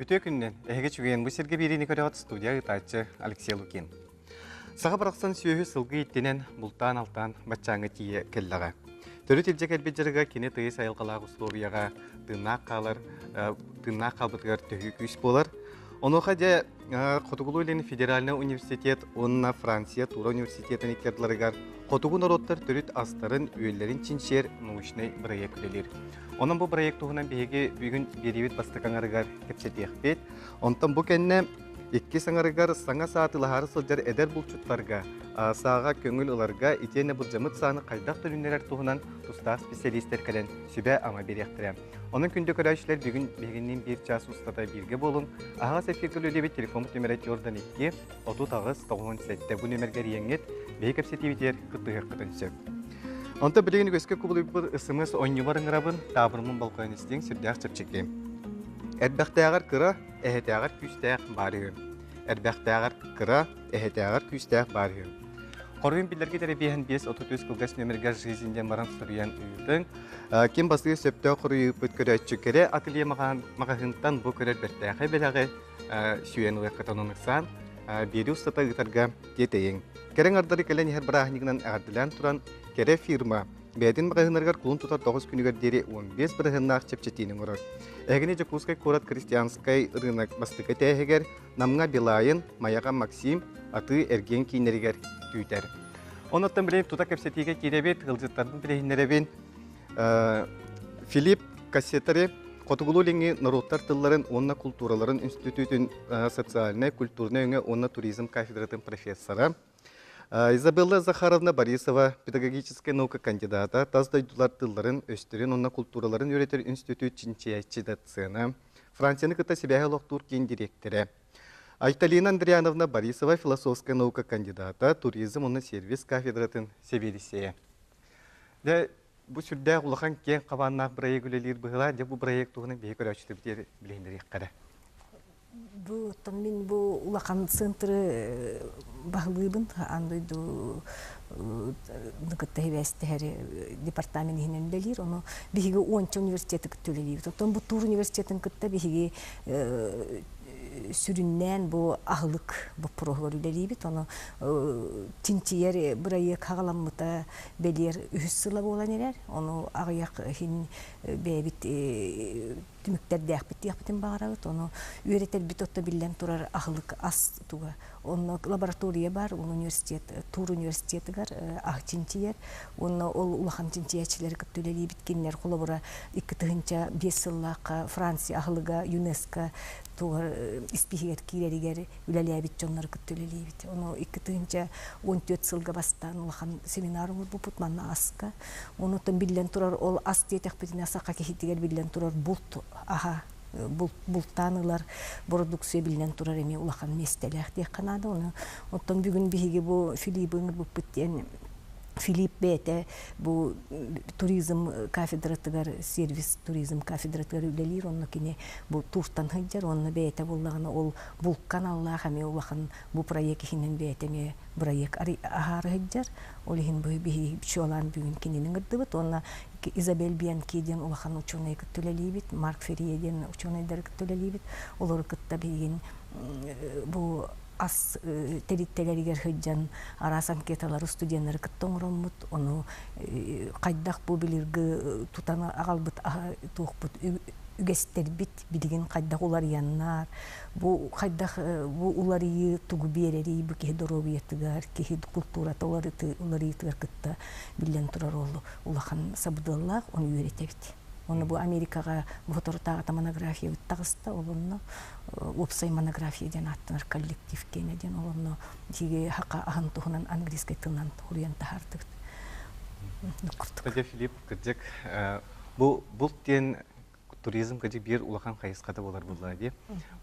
Үтүө күнүнэн, эһиги үчүгэйин бу сиргэ биэриини көрөҕүт студия ыытааччы Алексей Лукин. Саха барахсан сүөһү сылгы иттинэн, бултаан-алтаан баччааҥҥа тиийэ кэллэҕэ. Төрүт илдьэ кэлбит дьарыга кини тыйыс айылҕалаах условияҕа тыыннаах хаалар, тыыннаах хаалбытыгар төһүү күүс буолар. Онуоха дьэ Хотугулуу-Илин федеральнай университет уонна Франция Тура университетын икки ардыларыгар хотугу норуоттар төрүт астарын-үөллэрин чинчийэр научнай бырайыак үлэлиир. Онон бу бырайыак туһунан биһиги бүгүн биэриибит бастакы аҥарыгар кэпсэтиэхпит. Онтон бу кэннэ иккис аҥарыгар саҥа саатылаһаары сылдьар эдэр булчуттарга сааҕа көҥүл ыларга итиэннэ былдьаммыт сааны хайдах төнүннэрэр туһунан тустаах специалистэр кэлэн сүбэ-ама биэриэхтэрэ. Онон күндү көрөөччүлэр бүгүн биһигинниин биир чаас устата бииргэ буолуҥ. Аһаҕас эфиргэ үлэлиибит телефоммут нүмерэ 42 38 97 бу нүмергэ эрийэҥҥит биһи кэпсэтиибитигэр кыттыһыаххытын сөп. Онтон билигин үгэскэ кубулуйбут СМС оонньуубар ыҥырабын, таабырыммын болҕойон истиҥ, сүрдээх чэпчэки. Эрбэхтээҕэр кыра, эһэтээҕэр күүстээх баар үһү. Эрбэхтээҕэр кыра, эһэтээҕэр күүстээх баар үһү. Хоруйун билэргит эрэбиэһин 533 кылгас нүөмэргэр «Жизнь» диэн баран суруйан ыытыҥ. Ким бастыыр сөптөөх хоруйу ыыппыт көрөөччү кэрэ ателье маҕаһыынтан бу көрөр бэртээхэй бэлэҕи сүүйэн ылыаххытын ыксаан биэрии устата ыытарга тиэтэйиҥ. Кэрэ аҥардары кэлэн иһэр бырааһынньыгынан эҕэрдэлээн туран, кэрэ фирма бэйэтин маҕаһыыннарыгар кулун тутар 9 күнүгэр диэри 15 бырыһыаннаах чэпчэтиини оҥорор. Эһигини Дьокуускай куорат Крестьянскай ырыынак бастакы этээһигэр Намҥа Билайын, Майаҕа Максим атыы-эргиэн кииннэригэр күүтэр. Онуттан билигин тута кэпсэтиигэ киирэбит, ыалдьыттарбын билиһиннэрэбин. Филипп Кассетари Хотугулуу-Илиҥҥи норуоттар тылларын уонна култуураларын институтун социальнай, культурнай өҥө уонна туризм кафедратын профессора. Изабелла Захаровна Борисова, педагогическай наука кандидата, тас дойдулар тылларын, өстөрүн уонна култуураларын үөрэтэр институт чинчийээччи доцена, Францияны кытта сибээһи олохтуур киин дириэктэрэ. Айталина Андриановна Борисова, философскай наука кандидата, туризм уонна сервис кафедратын сэбиэдиссэйэ. Дьэ, бу сүрдээх улахан киэҥ хабааннаах бырайыак үлэлиир быһыылаах. Дьэ, бу бырайыак туһунан биһиги көрөөччүлэрбитигэр билиһиннэриэххэ эрэ. Бу оттон мин бу улахан центры баһылыыбын аан дойду кытта сибээстэһэр департамент иһинэн үлэлиир. Ону биһиги уонча университеты кытта үлэлиибит. Оттон бу Тур университетын кытта биһиги сүрүннээн бу аһылык боппуруоһугар үлэлиибит. Ону чинчийэр бырайыак хаҕаламмыта бэлиэр үһүс сыла буолан эрэр. Ону аҕыйах иһин бэйэбит түмүктэрдээхпит диэхпитин баҕарабыт. Ону үөрэтэрбит отто биллэн турар аһылык ас туга. Онно лаборатория бар, ол университет, Тур университетыгар аһ чинчийэр. Уонна ол улахан чинчийээччилэри кытта үлэлиибит. Кинилэр холобура 2005 сыллаахха Франция аһылыга ЮНЕСКО тугар испииһигэр киирэригэр үлэлээбит дьоннору кытта үлэлиибит. Ону 2014 сылга бастаан улахан семинар оҥорбуппут манна аска. Онуттан биллэн турар ол ас диэтэхпитинэ саха киһитигэр биллэн турар булт аһа бултаан ылар бородууксуйа биллэн турар эмиэ улахан миэстэлээх диэххэ наада. Ону оттон бүгүн биһиги бу Филиппы ыҥырбыппыт диэн Филипп бэйэтэ бу туризм кафедратыгар, сервис туризм кафедратыгар үлэлиир, онно кини бу тууртан сылдьар, уонна бэйэтэ буоллаҕына ол булка аналлаах эмиэ улахан бу проект иһинэн бэйэтэ эмиэ бырайыак аһаары сылдьар. Ол иһин бу биһиги чуолаан бүгүн кинини ыҥырдыбыт уонна Изабель Бианки диэн улахан учуонайы кытта үлэлиибит, Марк Ферье диэн учуонайдары кытта үлэлиибит. Олору кытта билигин бу ас тэрилтэлэригэр сылдьан араас анкеталары студеннары кытта оҥороммут, ону хайдах бу былыргы тутан аҕалбыт туохпут үгэстэрбит билигин хайдах уларыйаннар, бу хайдах бу уларыйыы тугу биэрэрий бу киһи доруобуйатыгар, киһи култуурата уларыйыытыгар кытта биллэн турар ол улахан сабыдыаллаах, ону үөрэтэбит. Уонна бу Америкаҕа соторутааҕыта монографиябыт таҕыста, ол онно уопсай монография диэн ааттанар коллектив киэнэ диэн ол онно биһиги хака аһын туһунан английскай тылынан суруйан таһаардыбыт. Кырдьык Филипп, кырдьык бу булт диэн туризм кырдьык биир улахан хайысхата буолар буолла дии.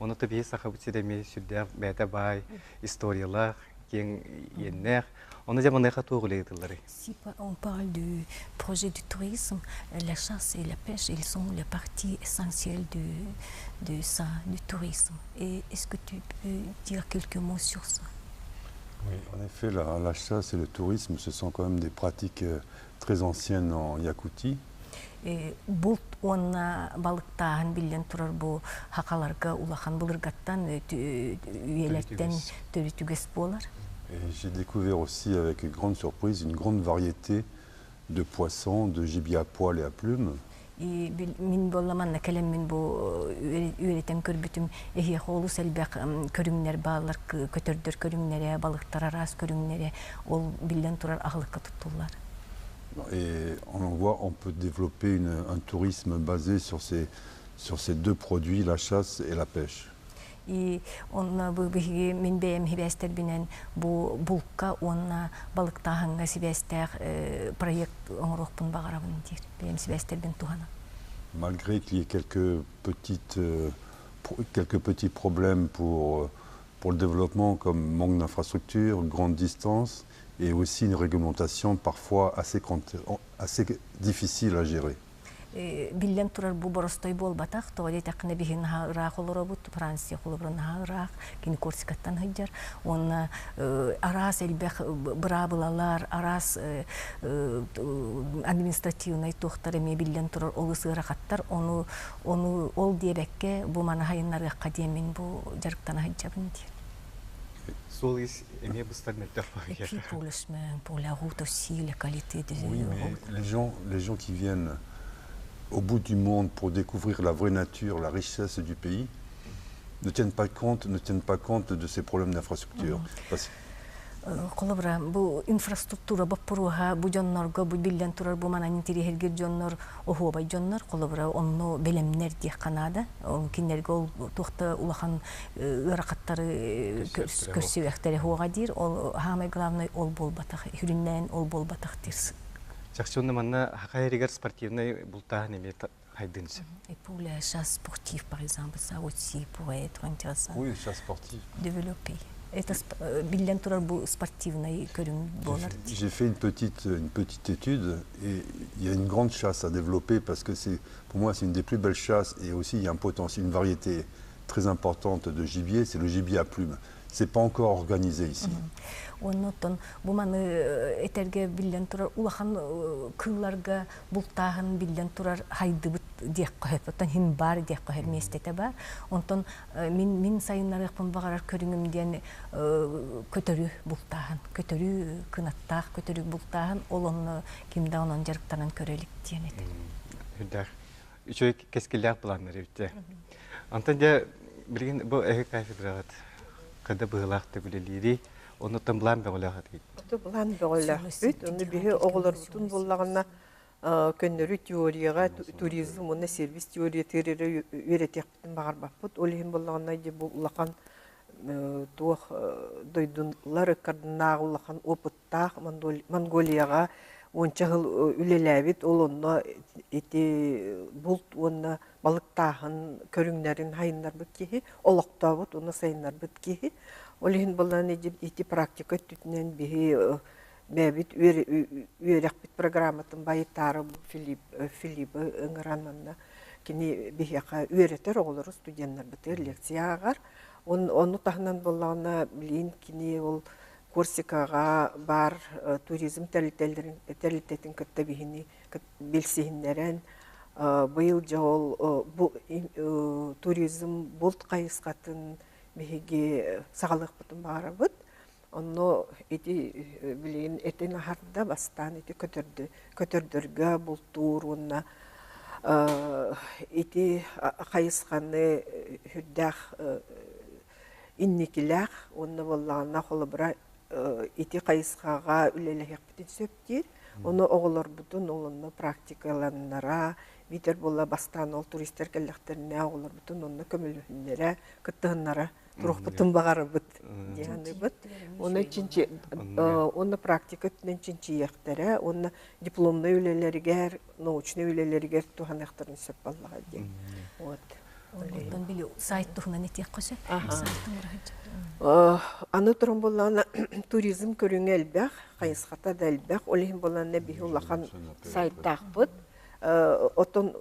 Ону то биһи Сахабыт сирэ эмиэ сүрдээх бэйэтэ баай историялаах, киэҥ иэннээх. Ону дьэ маныаха туох үлэ ыытылларый? Si on parle du projet du tourisme, la chasse et la pêche, ils sont la partie essentielle de ça, du tourisme. Et est-ce que tu peux dire quelques mots sur ça? Oui, en effet, la chasse et le tourisme, ce sont quand même des pratiques très anciennes en Yakoutie. Булт уонна балыктааһын биллэн турар бу хахаларга улахан былыргаттан үйэлэртэн төрүт үгэс буолар. Et j'ai découvert aussi avec une grande surprise une grande variété de poissons, de gibier à poil et à plumes. Мин буолла манна кэлэммин бу үөрэтэн көрбүтүм эһиэхэ олус элбэх көрүҥнэр бааллар көтөрдөр көрүҥнэрэ балыктар араас көрүҥнэрэ ол биллэн турар аһылыкка туттуллар. Et on en voit, on peut développer un tourisme basé sur ces deux produits, la chasse et la pêche. И онно бу биһиги мин бэйэм сибээстэрбинэн бу булка уонна балыктааһыҥҥа сибээстээх проект оҥоруохпун баҕарабын диир бэйэм сибээстэрбин туһанан. Malgré qu'il y ait quelques petits problèmes pour le développement, comme manque d'infrastructures, grande distance et aussi une réglementation parfois assez difficile à gérer. Биллэн турар бу боростой буолбатах, тоҕо диэтэххинэ биһи наһаа ыраах олоробут, Франция холобура наһаа ыраах, кини Корсикаттан сылдьар. Уонна араас элбэх быраабылалар, араас административнай туохтар эмиэ биллэн турар олус ыарахаттар. Ону ол диэбэккэ бу маны хайыннарыахха диэммин бу дьарыктана сылдьабын диир. Суол-иис эмиэ быстар мөлтөх. Et puis pour le chemin, pour la route aussi, la qualité des Oui, mais routes. les gens qui viennent au bout du monde pour découvrir la vraie nature, la richesse du pays, ne tiennent pas compte de ces problèmes d'infrastructure. Parce Холобура бу инфраструктура боппуруоһа бу дьоннорго бу биллэн турар бу манан интэриэһиргиир дьоннор оһуобай дьоннор холобура онно бэлэмнэр диэххэ наада кинилэргэ ол туохта улахан ыарахаттары көрсүөхтэрэ суоҕа диир ол самое главное ол буолбатах сүрүннээн ол буолбатах диир. Чахчы манна Саха сиригэр спортивнай бултааһын эмиэ хайдыан сөп. Et pour la chasse sportive, par exemple, ça aussi pourrait être intéressant. Oui, chasse sportive. Développer. Это биллэн турар бу спортивнай көрүҥ буолар. J'ai fait une petite étude et il y a une grande chasse à développer parce que c'est, pour moi, c'est une des plus belles chasses et aussi il y a un potentiel, une variété très importante de gibier, c'est le gibier à plumes. C'est pas encore organisé ici. Оннотон бу маны этэргэ биллэн турар улахан кыылларга бултааһын биллэн турар хайдыбыт диэххэ сөп. Оттон хин баар диэххэ сөп миэстэтэ баар. Онтон мин сайыннарыахпын баҕарар көрүҥүм диэн көтөрү бултааһын, көтөрү кынаттаах көтөрү бултааһын ол онно ким да онон дьарыктанан көрө илик диэн этэ. Үрдэх. Үчүгэй кэскиллээх былааннар эбит. Онтон дьэ билигин бу эһи кафедраҕыт хайдах быһыылаахтык үлэлиирий, оннуттан былаан бөҕөлөөх этигит. Былаан бөҕөлөөхпүт, онно биһи оҕолорбутун буоллаҕына көннөрү теорияҕа туризм уонна сервис теориятыгар эрэ үөрэтиэхпитин баҕарбаппыт. Ол иһин буоллаҕына бу улахан туох дойдулар ыккардынааҕы улахан опыттаах Монголияҕа уонча сыл үлэлээбит, ол онно ити булт уонна балыктааһын көрүҥнэрин хайыннарбыт киһи, олохтообут уонна сайыннарбыт киһи. Ол иһин буоллаҕына ити практика өттүтүнэн биһи бэйэбит үөрэхпит программатын байытаары Филипп Филиппы ыҥыран манна кини биһиэхэ үөрэтэр оҕолору студеннарбытыгар лекция ааҕар. Ону таһынан буоллаҕына билигин кини ол Корсикаҕа баар туризм тэрилтэтин кытта биһини билсиһиннэрэн быйыл дьэ ол бу туризм булт хайысхатын биһиги саҕалыахпытын баҕарабыт. Онно ити билигин этин аһарда бастаан ити көтөрдөргө бултуур уонна ити хайысханы сүрдээх инникилээх уонна буоллаҕына холобура ити хайысхаҕа үлэлэһиэхпитин сөп диир. Ону оҕолорбутун ол онно практикаланнара, биитэр буолла бастаан ол туристар кэллэхтэринэ оҕолорбутун онно көмөлөһүннэрэ, кыттыһыннара туруохпутун баҕарабыт диэханыбыт. Оны чинчи онно практика өттүнэн чинчийиэхтэрэ, уонна дипломнай үлэлэригэр, научнай үлэлэригэр туһаныахтарын сөп буоллаҕа диэн. Вот. Онтон били сайт туһунан этиэххэ сөп. Аны туран буоллаҕына туризм көрүҥэ элбэх, хайысхата да элбэх. Ол иһин буоллаҕына биһи улахан сайттаахпыт. Оттон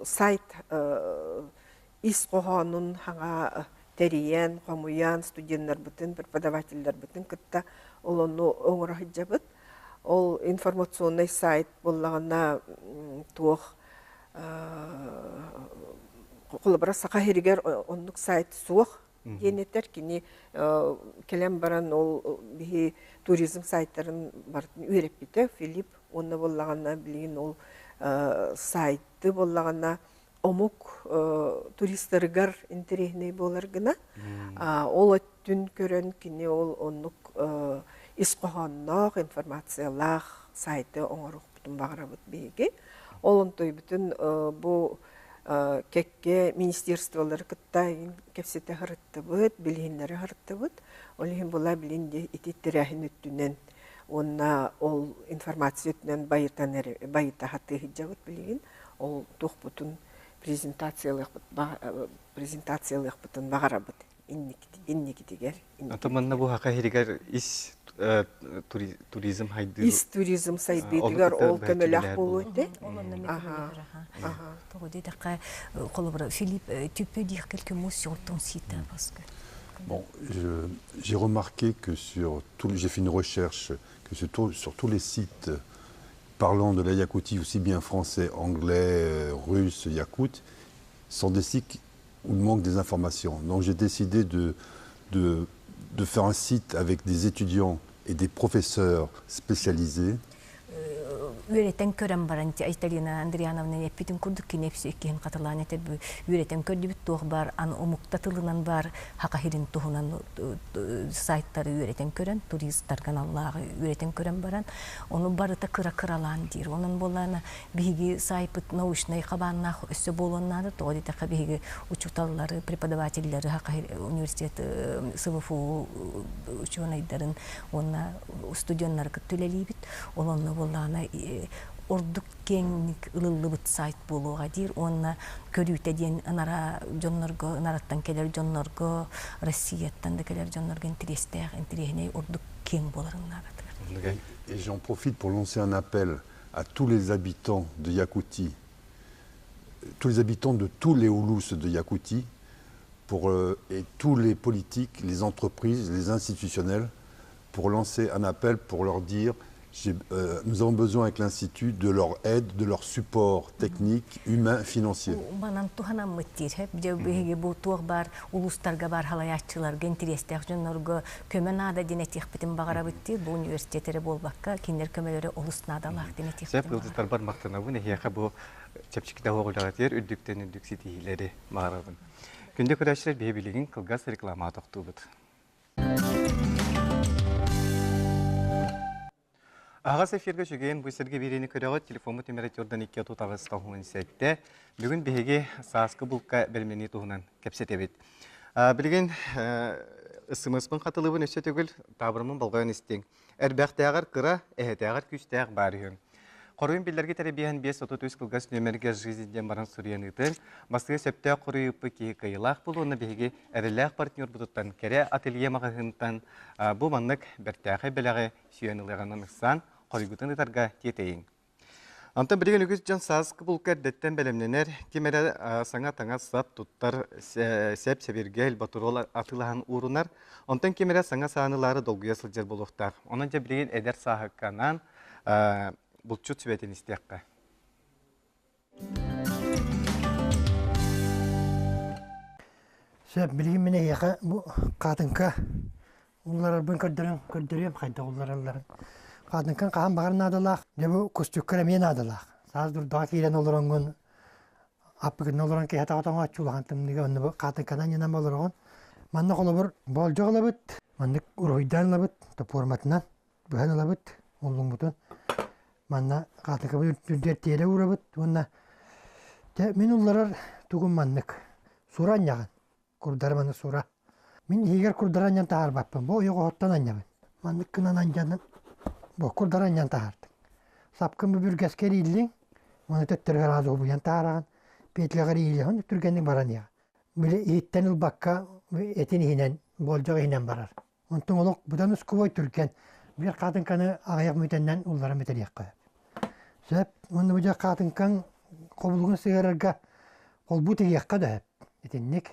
сайт ис хоһоонун хаҥа тэрийэн, хомуйан, студеннарбытын, преподавателлэрбитин кытта ол онну оҥоро сылдьабыт. Ол информационный сайт буоллаҕына туох Холобура Саха сиригэр оннук сайт суох диэн этэр. Кини кэлэн баран ол биһи туризм сайтарын барытын үөрэппитэ Филипп уонна буоллаҕына билигин ол сайты буоллаҕына омук туристарыгар интэриэһинэй буолар гына ол өттүн көрөн кини ол оннук ис хоһоонноох информациялаах сайты оҥоруохпутун баҕарабыт биһиги. Ол онтуйбутун бу кэккэ министерстволары кытта кэпсэтэ сырыттыбыт, билиһиннэри сырыттыбыт. Ол иһин була билин ити тэрээһин өттүнэн уонна ол информация өттүнэн байытан байыта сатыы сылдьабыт билигин. Ол туохпутун презентациялыахпыт презентациялыахпытын баҕарабыт инникитигэр. Ата манна бу хака иһигэр ис туризм хайдыы ис туризм сайдыытыгар ол көмөлөөх буолуо этэ. Тоҕо диэтэххэ, холобура, Филипп, tu peux dire quelques mots sur ton site parce que Bon, j'ai remarqué que sur tout, j'ai fait une recherche que sur, sur tous les sites parlant de la Yakoutie, aussi bien français, anglais, russe, yakoute, sont des sites où il manque des informations. Donc j'ai décidé de, de, de faire un site avec des étudiants et des professeurs spécialisés. Үөрэтэн көрөн баран Айталина Андриановна эппитин курдук кини иккиһин хатылаан этэр үөрэтэн көрдүбүт туох бар ан омукта тылынан бар хакахирин туһунан сайттары үөрэтэн көрөн туристарган аллааҕы үөрэтэн көрөн баран ону барыта кыра кыралаан диир онон буоллаана биһиги сайпыт научнай хабааннаах өссө буолуон наада тоҕо диэтэххэ биһиги учууталлары преподавателлары университет СВФУ учуонайдарын уонна студеннары кытта үлэлиибит ол онно буоллаҕына ордук киэҥник ылыллыбыт сайт буолуоҕа диир уонна көрүүтэ диэн ынара дьоннорго ынараттан кэлэр дьоннорго Россияттан да кэлэр дьоннорго интэриэстээх интэриэһинэй ордук киэҥ буоларын наадатыгар. Et j'en profite pour lancer un appel à tous les habitants de Yakoutie, tous les habitants de tous les Oulous de Yakoutie, pour, et tous les politiques, les entreprises, les institutionnels, pour lancer un appel pour leur dire nous avons besoin avec l'Institut de leur aide, de leur support technique, humain, financier. Манан туһанаммыт диир дьэ биһиги бу туох баар улуустарга баар халайааччыларга интэриэстээх дьоннорго көмө наада диэн этиэхпитин баҕарабыт диир бу университет эрэ буолбакка кинилэр көмөлөрө олус наадалаах диэн этиэхпитин Сөп ыалдьыттарбар махтанабын эһиэхэ бу чэпчэкитэ оҕолоҕутугар үрдүктэн үрдүк ситиһиилэри баҕарабын. Күндү көрөөччүлэр биһи билигин кылгас реклама тохтуубут. Аҕас эфиргэ үчүгэйин бу сиргэ биэриини көрөҕүт. Телефоммут түмэрэ төрдөн 238 97. Бүгүн биһиги сааскы булка бэлэмнэнии туһунан кэпсэтэбит. Билигин СМС-пын хатылыбын өссө төгүл таабырымын болҕойон истиҥ. Эрбэхтээҕэр кыра, эһэтээҕэр күүстээх баар үһү. Хоруйун биллэрги тэрибиэһин 533 кылгас нүөмэргэ «Жизнь» диэн баран суруйан ыытыҥ. Бастакы сөптөөх хоруйуппут киһи кыайыылаах буолуо уонна биһиги эрэллээх партнербутуттан кэрэ ателье маҕаһыынтан бу маннык бэртээхэй бэлэҕи сүүйэн ылыаҕынан ыксаан хоруйгутун ытарга тиэтэйиҥ. Онтон билигин үгүс дьон сааскы булка эрдэттэн бэлэмнэнэр, ким эрэ саҥа таҥас-сап туттар, сэп-сэбиргэл, ботуруол атыылаһан уурунар. Онтон ким эрэ саҥа саанылаары долгуйа сылдьар буолуохтаах. Онон дьэ билигин эдэр сааһыкканаан булчут сүбэтин истиэххэ. Сөп, билигин мин эһиэхэ бу хаатыҥка улларарбын көрдөрөн көрдөрүөм хайдах улларалларын. Хаатыҥкаҥ хаһан баҕар наадалаах, дьэ бу кустуккар эмиэ наадалаах. Саас дурдаҕа киирэн олороҥҥун аппыкытынан олорон киһи атаҕа тоҥооччу улахан тымныыга онно бу хаатыҥканан ньанан олороҕун. Манна холобур болдьох ылабыт, маннык уруһуйдаан ылабыт, топуорматынан быһан ылабыт уллуҥмутун. Манна хаатыкабыт үрдүгэр тиэрэ уурабыт уонна дьэ мин улларар тугум маннык сура анньаҕын курдары маны сура мин иһигэр курдары анньан таһаарбаппын бу ойоҕоһуттан анньабын маннык гынан анньанан бу курдары анньан таһаардыҥ сапкын бу бүргэскэ ирииллиҥ уонна төттөрү сразу убуйан таһаараҕын петлэҕэр иилэҕин түргэнник баран иһэҕин били иһиттэн ылбакка этин иһинэн болдьох иһинэн барар Онтон олох быдан ускубай түргэн. Биир хаатыҥканы аҕыйах мүтэннэн улларан бүтэриэххэ сөп. Сөп. Уонна бу дьэ хаатыҥкаҥ хобулугун сыһыарарга холбуу тигиэххэ да сөп. Итинник.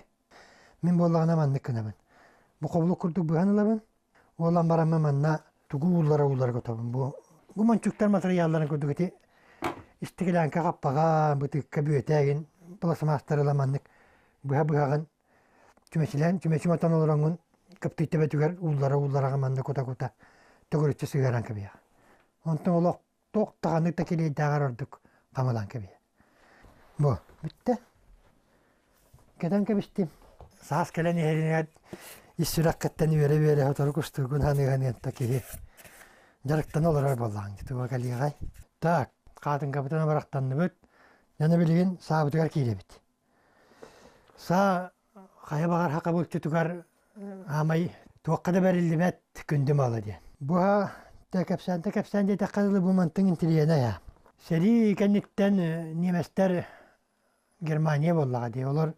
Мин буоллаҕына маннык гынабын. Бу хобулук курдук быһан ылабын. Уолан бараммын манна тугу ууллара ууллара көтөбүн. Бу бу мончуктар матырыйаалларын курдук ити Истигилээҥкэ хаппаҕа, бытыыкка бүөтээгин пластмастары ыла маннык быһа-быһаҕын чүмэчилээн чүмэчи матан олороҥҥун кыптый төбөтүгэр ууллара-ууллараҕын манна кута-кута төгүрүччү сыһыаран кэбиһэҕин. Онтон олох туох даҕаны да килиэйдээҕэр ордук хамалаан кэбиһэр. Бу бүттэ. Кэтэн кэбистим. Саас кэлэн иһэринэ ис сүрэххиттэн үөрэ-үөрэ сотору кустугун ханыыһаныан киһи дьарыктана олорор буоллаҕыҥ туга кэлиэҕэй. Так, хаатыҥкабытын абырахтанныбыт. Дьоно билигин саабытыгар киирэбит. Саа хайа баҕар хака булчутугар аамай туохха да бэриллибэт күндү мала диэн. Буһа тэ кэпсээн тэ кэпсээн диэтэххэ дылы бу мантыҥ интириэнэ я. Сэрии кэнниттэн немецтэр Германия буоллаҕа дии. Олор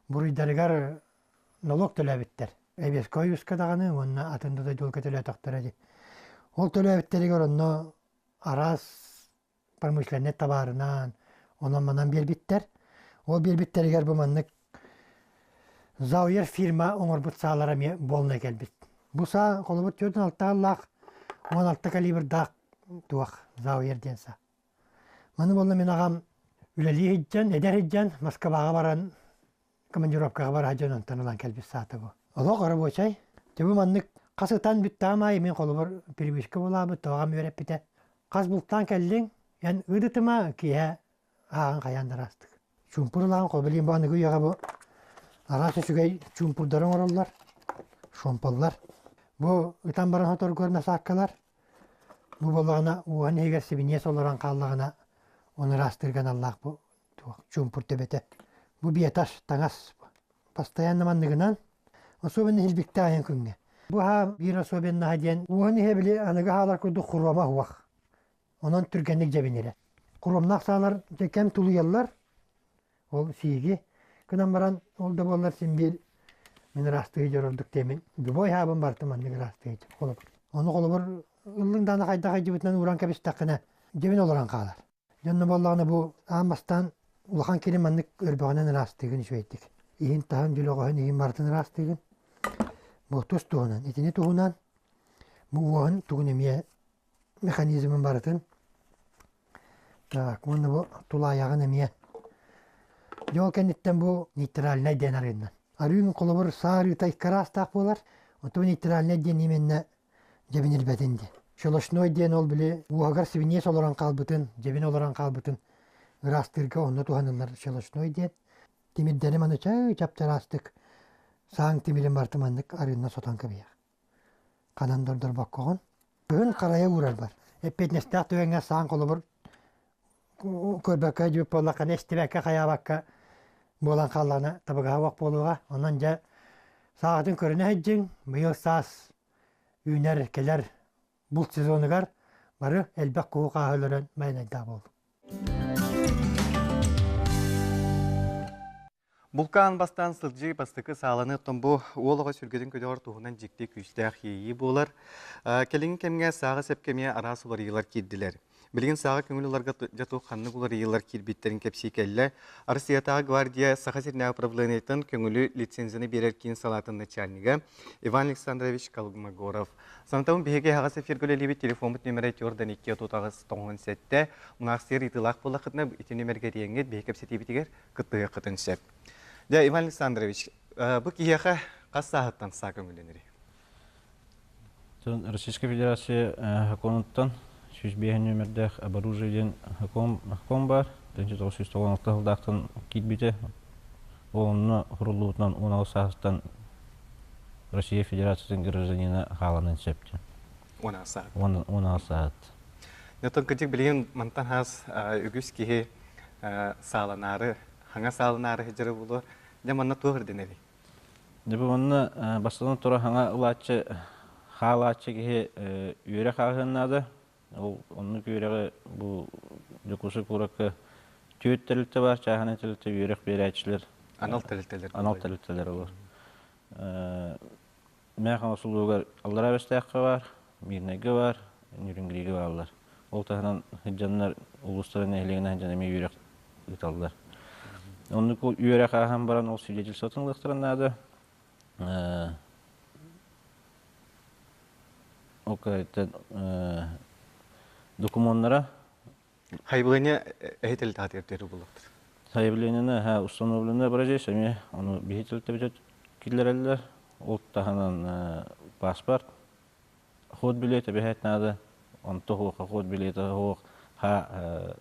буруйдарыгар нолуок төлөөбүттэр. Эбиэскэ ойууска даҕаны уонна атын да дойдуларга төлөөтөхтөрө дии. Ол төлөөбүттэригэр онно араас промышленнай табаарынан онон-манан биэрбиттэр. Ол биэрбиттэригэр бу маннык Зауер фирма оҥорбут саалара эмиэ буолна кэлбит. Бу саа холобур 46 аллаах 16 калибрдаах туох Зауер диэн саа. Маны буолла мин аҕам үлэлии сылдьан, эдэр сылдьан Москваҕа баран командировкаҕа бара дьон онтон ылан кэлбит саата бу. Олох рабочай. Дьэ бу маннык хас ытан бүттэҕим аайы мин холобур привычка булаабыт, тоҕам үөрэппитэ. Хас бултаан кэллиҥ, эн ыдытыма киэһэ ааҕан хайаан да араастык. Чуумпур ылаан хобилиин бу аныгы үйэҕэ бу араас үчүгэй чуумпурдары оҥороллор, шомполлар. Бу ытан баран хоторгор насааккалар. Бу буоллаҕына уоһун иһигэр сибиниэс олорон хааллаҕына оны ыраастыырга аналлаах бу туох чуумпур төбөтө. Бу биэтас таҥас постоянно манныгынан особенно илбиктээх айан күҥҥэ. Бу аһа биир особенноһа диэн уоһун иһэ били аныгы хаалар курдук хуруома уох. Онон түргэнник дьэбинирэ. Хуруомнаах саалар кэм тулуйаллар. Ол сииги гынан баран ол да буоллар син биир мин ыраастыы дьорордук диэмин любой хаабын барытын маннык ыраастыы холобур. Ону холобур ыллыҥ даҕаны хайдах айдьыбытынан ууран кэбистэххинэ дьэбин олорон хаалар. Дьонно буоллаҕына бу аан бастаан улахан кири маннык өрбөҕүнэн ыраастыыгын үчүгэйдик. Иһин-таһын, дьөлөҕөһүн иһин барытын ыраастыыгын. Бу тус туһунан. Итини туһунан бу уоһун тугун эмиэ механизмын барытын. Так, уонна бу тулаайаҕын эмиэ. Дьэ ол кэнниттэн бу нейтральнай диэн арыыннан. Арыын холобур саа арыыта икки араастаах буолар. Оттон нейтральнай диэн именно дьэбинирбэтин диэн. Щелочной диэн ол били уоһугар сибиниэс олорон хаалбытын, дьэбин олорон хаалбытын ыраастыырга онно туһаныллар щелочной диэн. Тимирдэри маны чай чап-чараастык сааҥ тимирин барыта маннык арыынна сотон кэбиһэр. Ханан дордорбоккоҕун. Кыһын харайа уурар бар. Эппиэтинэстээх түгэҥҥэ сааҥ холобур көрбөккө дьүп буоллаххына истибэккэ хайаабакка буолан хааллаҕына табыгаһа уох буолуоҕа. Онон дьэ сааҕытын көрүнэ сылдьыҥ. Быйыл саас үүнэр, кэлэр булт сезонугар бары элбэх куһу хааһы өлөрөн майнайдаах буоллум. Булкаан бастаан сылдьыы бастакы сааланы оттон бу уол оҕо сүргэтин көтөҕөр туһунан дьикти күүстээх иэйии буолар. Кэлиҥҥи кэмҥэ сааҕы сэпкэ эмиэ араас уларыйыылар киирдилэр. Билигин сааҕы көҥүл ыларга дьэ туох ханнык уларыйыылар киирбиттэрин кэпсии кэллэ. Россиятааҕы гвардия Саха сиринээҕи управлениетын көҥүлү лицензияны биэрэр киин салаатын начальнига Иван Александрович Колмогоров. Санатабын биһиги аһаҕас эфиргэ үлэлиибит телефоммут нүөмэрэ 4 2 38 97. Мунаахсыйар ыйытыылаах буоллаххытына ити нүөмэргэ эрийэҥҥит биһиги кэпсэтиибитигэр кыттыһыаххытын сөп. Дьэ, Иван Александрович, бу киһиэхэ хас сааһыттан саа көҥүллэнэрий? Российская Федерация сокуонуттан 105 нүөмэрдээх оборужие диэн сокуон баар. 1996 сылдаахтан киирбитэ. Ол онно суруллубутунан 16 саастан Россия Федерациятын гражданина хааланын сөп диэн. 16 саат. 16 саат. Оттон кырдьык билигин мантан хас үгүс киһи сааланаары, хаҥа сааланаары сылдьара буолуо. Дьэ манна туох ирдэнэрий? Дьэ бу манна бастатан туран хаҥа ылааччы, хаалааччы киһи үөрэх ааһыан наада. Ол оннук үөрэҕи бу Дьокуускай куоракка түөрт тэрилтэ баар, чааһынай тэрилтэ үөрэх биэрээччилэр. Анал тэрилтэлэр. Анал тэрилтэлэр олор. Мээх оҥосуллуугар Аллараа Бэстээххэ баар, Мирнэйгэ баар, Нюрингригэ бааллар. Ол таһынан сылдьаннар улуустарын нэһилиэгинэн сылдьан эмиэ үөрэх ыыталлар. Оннук үөрэх ааһан баран ол свидетельствотын ылыахтарын наада. Ол докумуоннара. Хайбылыня эһитель таатыр буллахтар. Заявлениены установленное образец эмиэ ону биһи төлтөбүтэ киллэрэллэр. Ол таһынан паспорт, ход билета бэһэт надо, онто хуоха ход билета хуох ха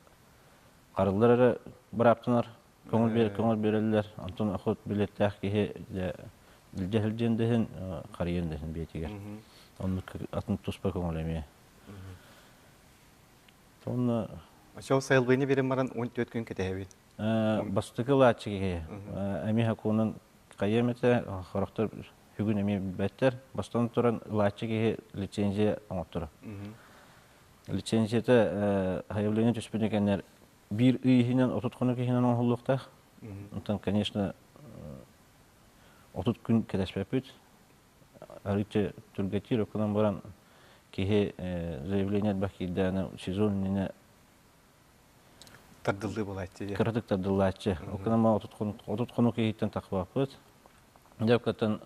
харыллар эрэ бырааптанар көҥүл биэр көҥүл биэрэллэр. Онтон ход билеттээх киһи илдьэ сылдьыан дэһин харыйан дэһин биэтигэр. Оннук атын туспа көҥүл эмиэ. Онно Очол сайылбыны берен баран 14 күн кэтэһэбит. Бастакы ылааччы киһи эмиэ хакуунан хайыам этэ, хорохтор бүгүн эмиэ билбэттэр. Бастан туран ылааччы киһи лицензия оҥотторо. Лицензията заявление түспүтүн кэннэр биир ый иһинэн 30 хонук иһинэн оҥоһуллуохтаах. Онтон, конечно, 30 күн кэтэспэппит. Арыычча түргэтиир окунан баран киһи заявление элбэх киирдэҕинэ сезон иннинэ тардыллыы буолааччы дии. Кыратык тардыллааччы. Окунан 30 хонук иһиттэн тахсыбаппыт. Дьэ кытын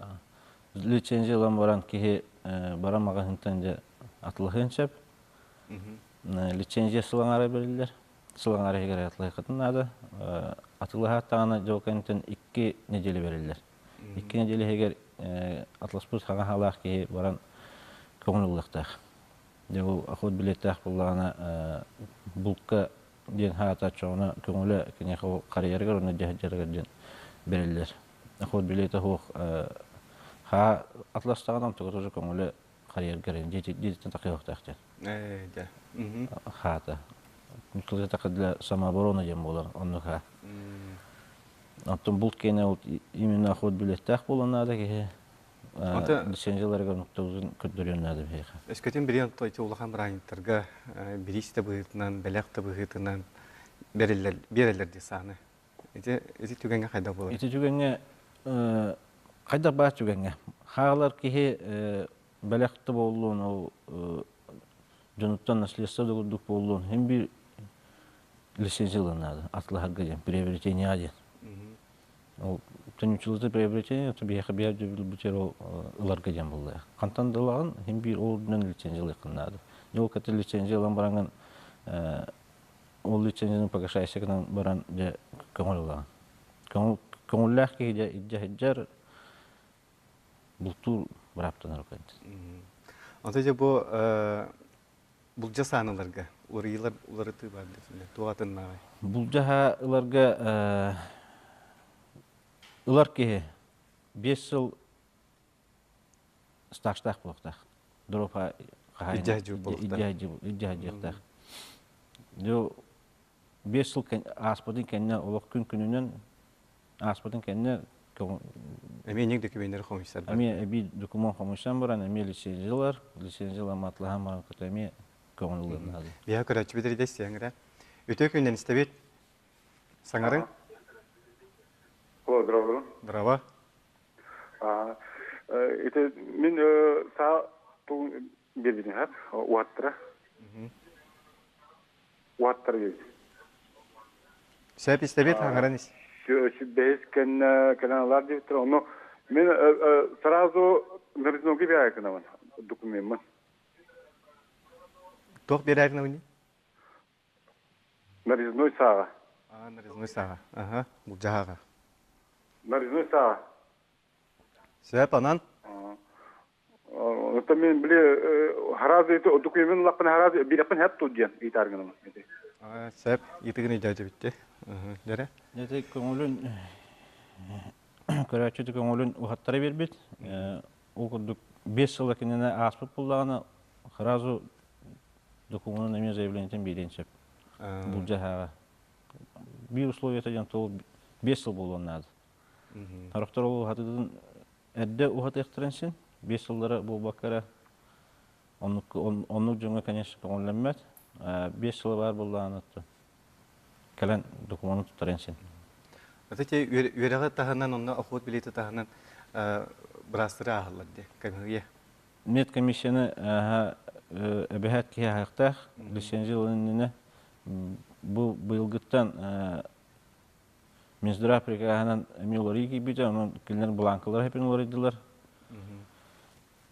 лицензия ылан баран киһи баран маҕаһыынтан дьэ атылаһыан сөп. Лицензия сыл аҥаара бэриллэр. Сыл аҥаара иһигэр атылаһыаххытын наада. Атылаһааттаҕына дьол кэнниттэн 2 неделя бэриллэр. 2 неделя иһигэр атласпыт хаҥа хаалаах киһи баран көҥүл ылыахтаах. Дьэ ол охот билиэттээх буоллаҕына булка диэн хаата чоҕуна көҥүлэ киниэхэ ол харыйарыгар уонна дьаһайдарыгар диэн бэриллэр. Охот билиэтэ суох хаа атластаҕына онтуга тоже көҥүлэ харыйаргар дьиэтиттэн тахыахтаах диэн. Дьэ. Хаата. Тылы для самообороны диэн буолар оннук хаа. Оттон булт киэнэ ол именно охот билиэттээх буолан наада киһи лицензияларыгар нуктабытын көрдөрүөн наада биһиэхэ. Өскөтүн билиэн ити улахан бырааһынньыктарга бириис да быһыытынан, бэлэх да быһыытынан бериллэр биэрэллэр дии сааны. Ити ити түгэҥҥэ хайдах буолар? Ити түгэҥҥэ хайдах баар түгэҥҥэ хаалар киһи бэлэх да буоллун, ол дьонуттан наследство да курдук буоллун, син биир лицензия ылан наада, атылаһарга диэн, приобретение диэн. Ол төнүчүлүтэ приобретение, то биһиэхэ биһиэхэ бүлбүтэр ол ыларга диэн буолла. Хантан да ылаҕын, син биир ол үрдүнэн лицензия ылыаххын наада. Ол кытта лицензия ылан бараҥын ол лицензияны погашайся гынан баран дьэ көҥүл ылаҕын. Көҥүл көҥүллээх киһи дьэ илдьэ сылдьар, бултуур бырааптанар кэнтин. Онто дьэ бу булдьа сааныларга уларыйыылар уларытыы бар дэтинэ туох атыннааҕый? Булдьаһа ыларга ылар киһи 5 сыл стажтаах буолуохтаах. Дропа илдьэ сылдьыахтаах. 5 сыл ааспытын кэннэ олох күн күнүнэн ааспытын кэннэ Эмиэ инник документары хомуйсар Эмиэ эбии документ хомуйсан баран эмиэ лицензиялар, лицензияламатлаһан баран кытта эмиэ көҥүл ылыан наада. Биһа көрөөччүбүт эридэ истиэҥ Үтүө күннэн истэбит. Саҥарыҥ. Алло, здорово. Здорово. Это мин саа тул биэрбитин хап уаттара. Уаттара диэбит. Сөп истэбит, хаҥаран ис. Бэһис кэннэ кэлэн алар диэбиттэр. Ону мин сразу нарезноги биэрээкинабын докумеммын. Туох биэрээкинабын? Нарезной сааҕа. А, нарезной сааҕа. Аха, булдьаһаҕа. Нарезной сааҕа. Сөп, анан? Оттон мен били харазы документ лаппын харазы билэппин хэп тут диэн ыйтаар гынамын. Сөп, итигин өйдөөтүбүтти. Дөрө. Дьэ көҥүлүн көрөөччү көҥүлүн уһаттара биэрбит. Ол курдук 5 сыл кинини ааспыт буллаҕына сразу докумуонун эмиэ заявлениетин биэриэн сөп. Булдьаһааҕа. Биир условиета диэн ол 5 сыл буолуон наада. Сорохтор ол уһатыытын эрдэ уһатыахтарын син, 5 сыллара буолбакка эрэ оннук, оннук дьоҥҥо, конечно, көҥүллэммэт. 5 сыла баар буоллаҕына кэлэн докумуону туттаран син. Это те үөрэҕи таһынан, онно охот билиэти таһынан быраастары ааһаллар дии, комиссия. Медкомиссияны эбэһээт киһи аһыахтаах, лицензия ылан иннинэ бу быйылгыттан Минздрав приказынан эмиэ уларыйыы киирбитэ, онон кинилэр бланкалар хэпин уларыйдылар.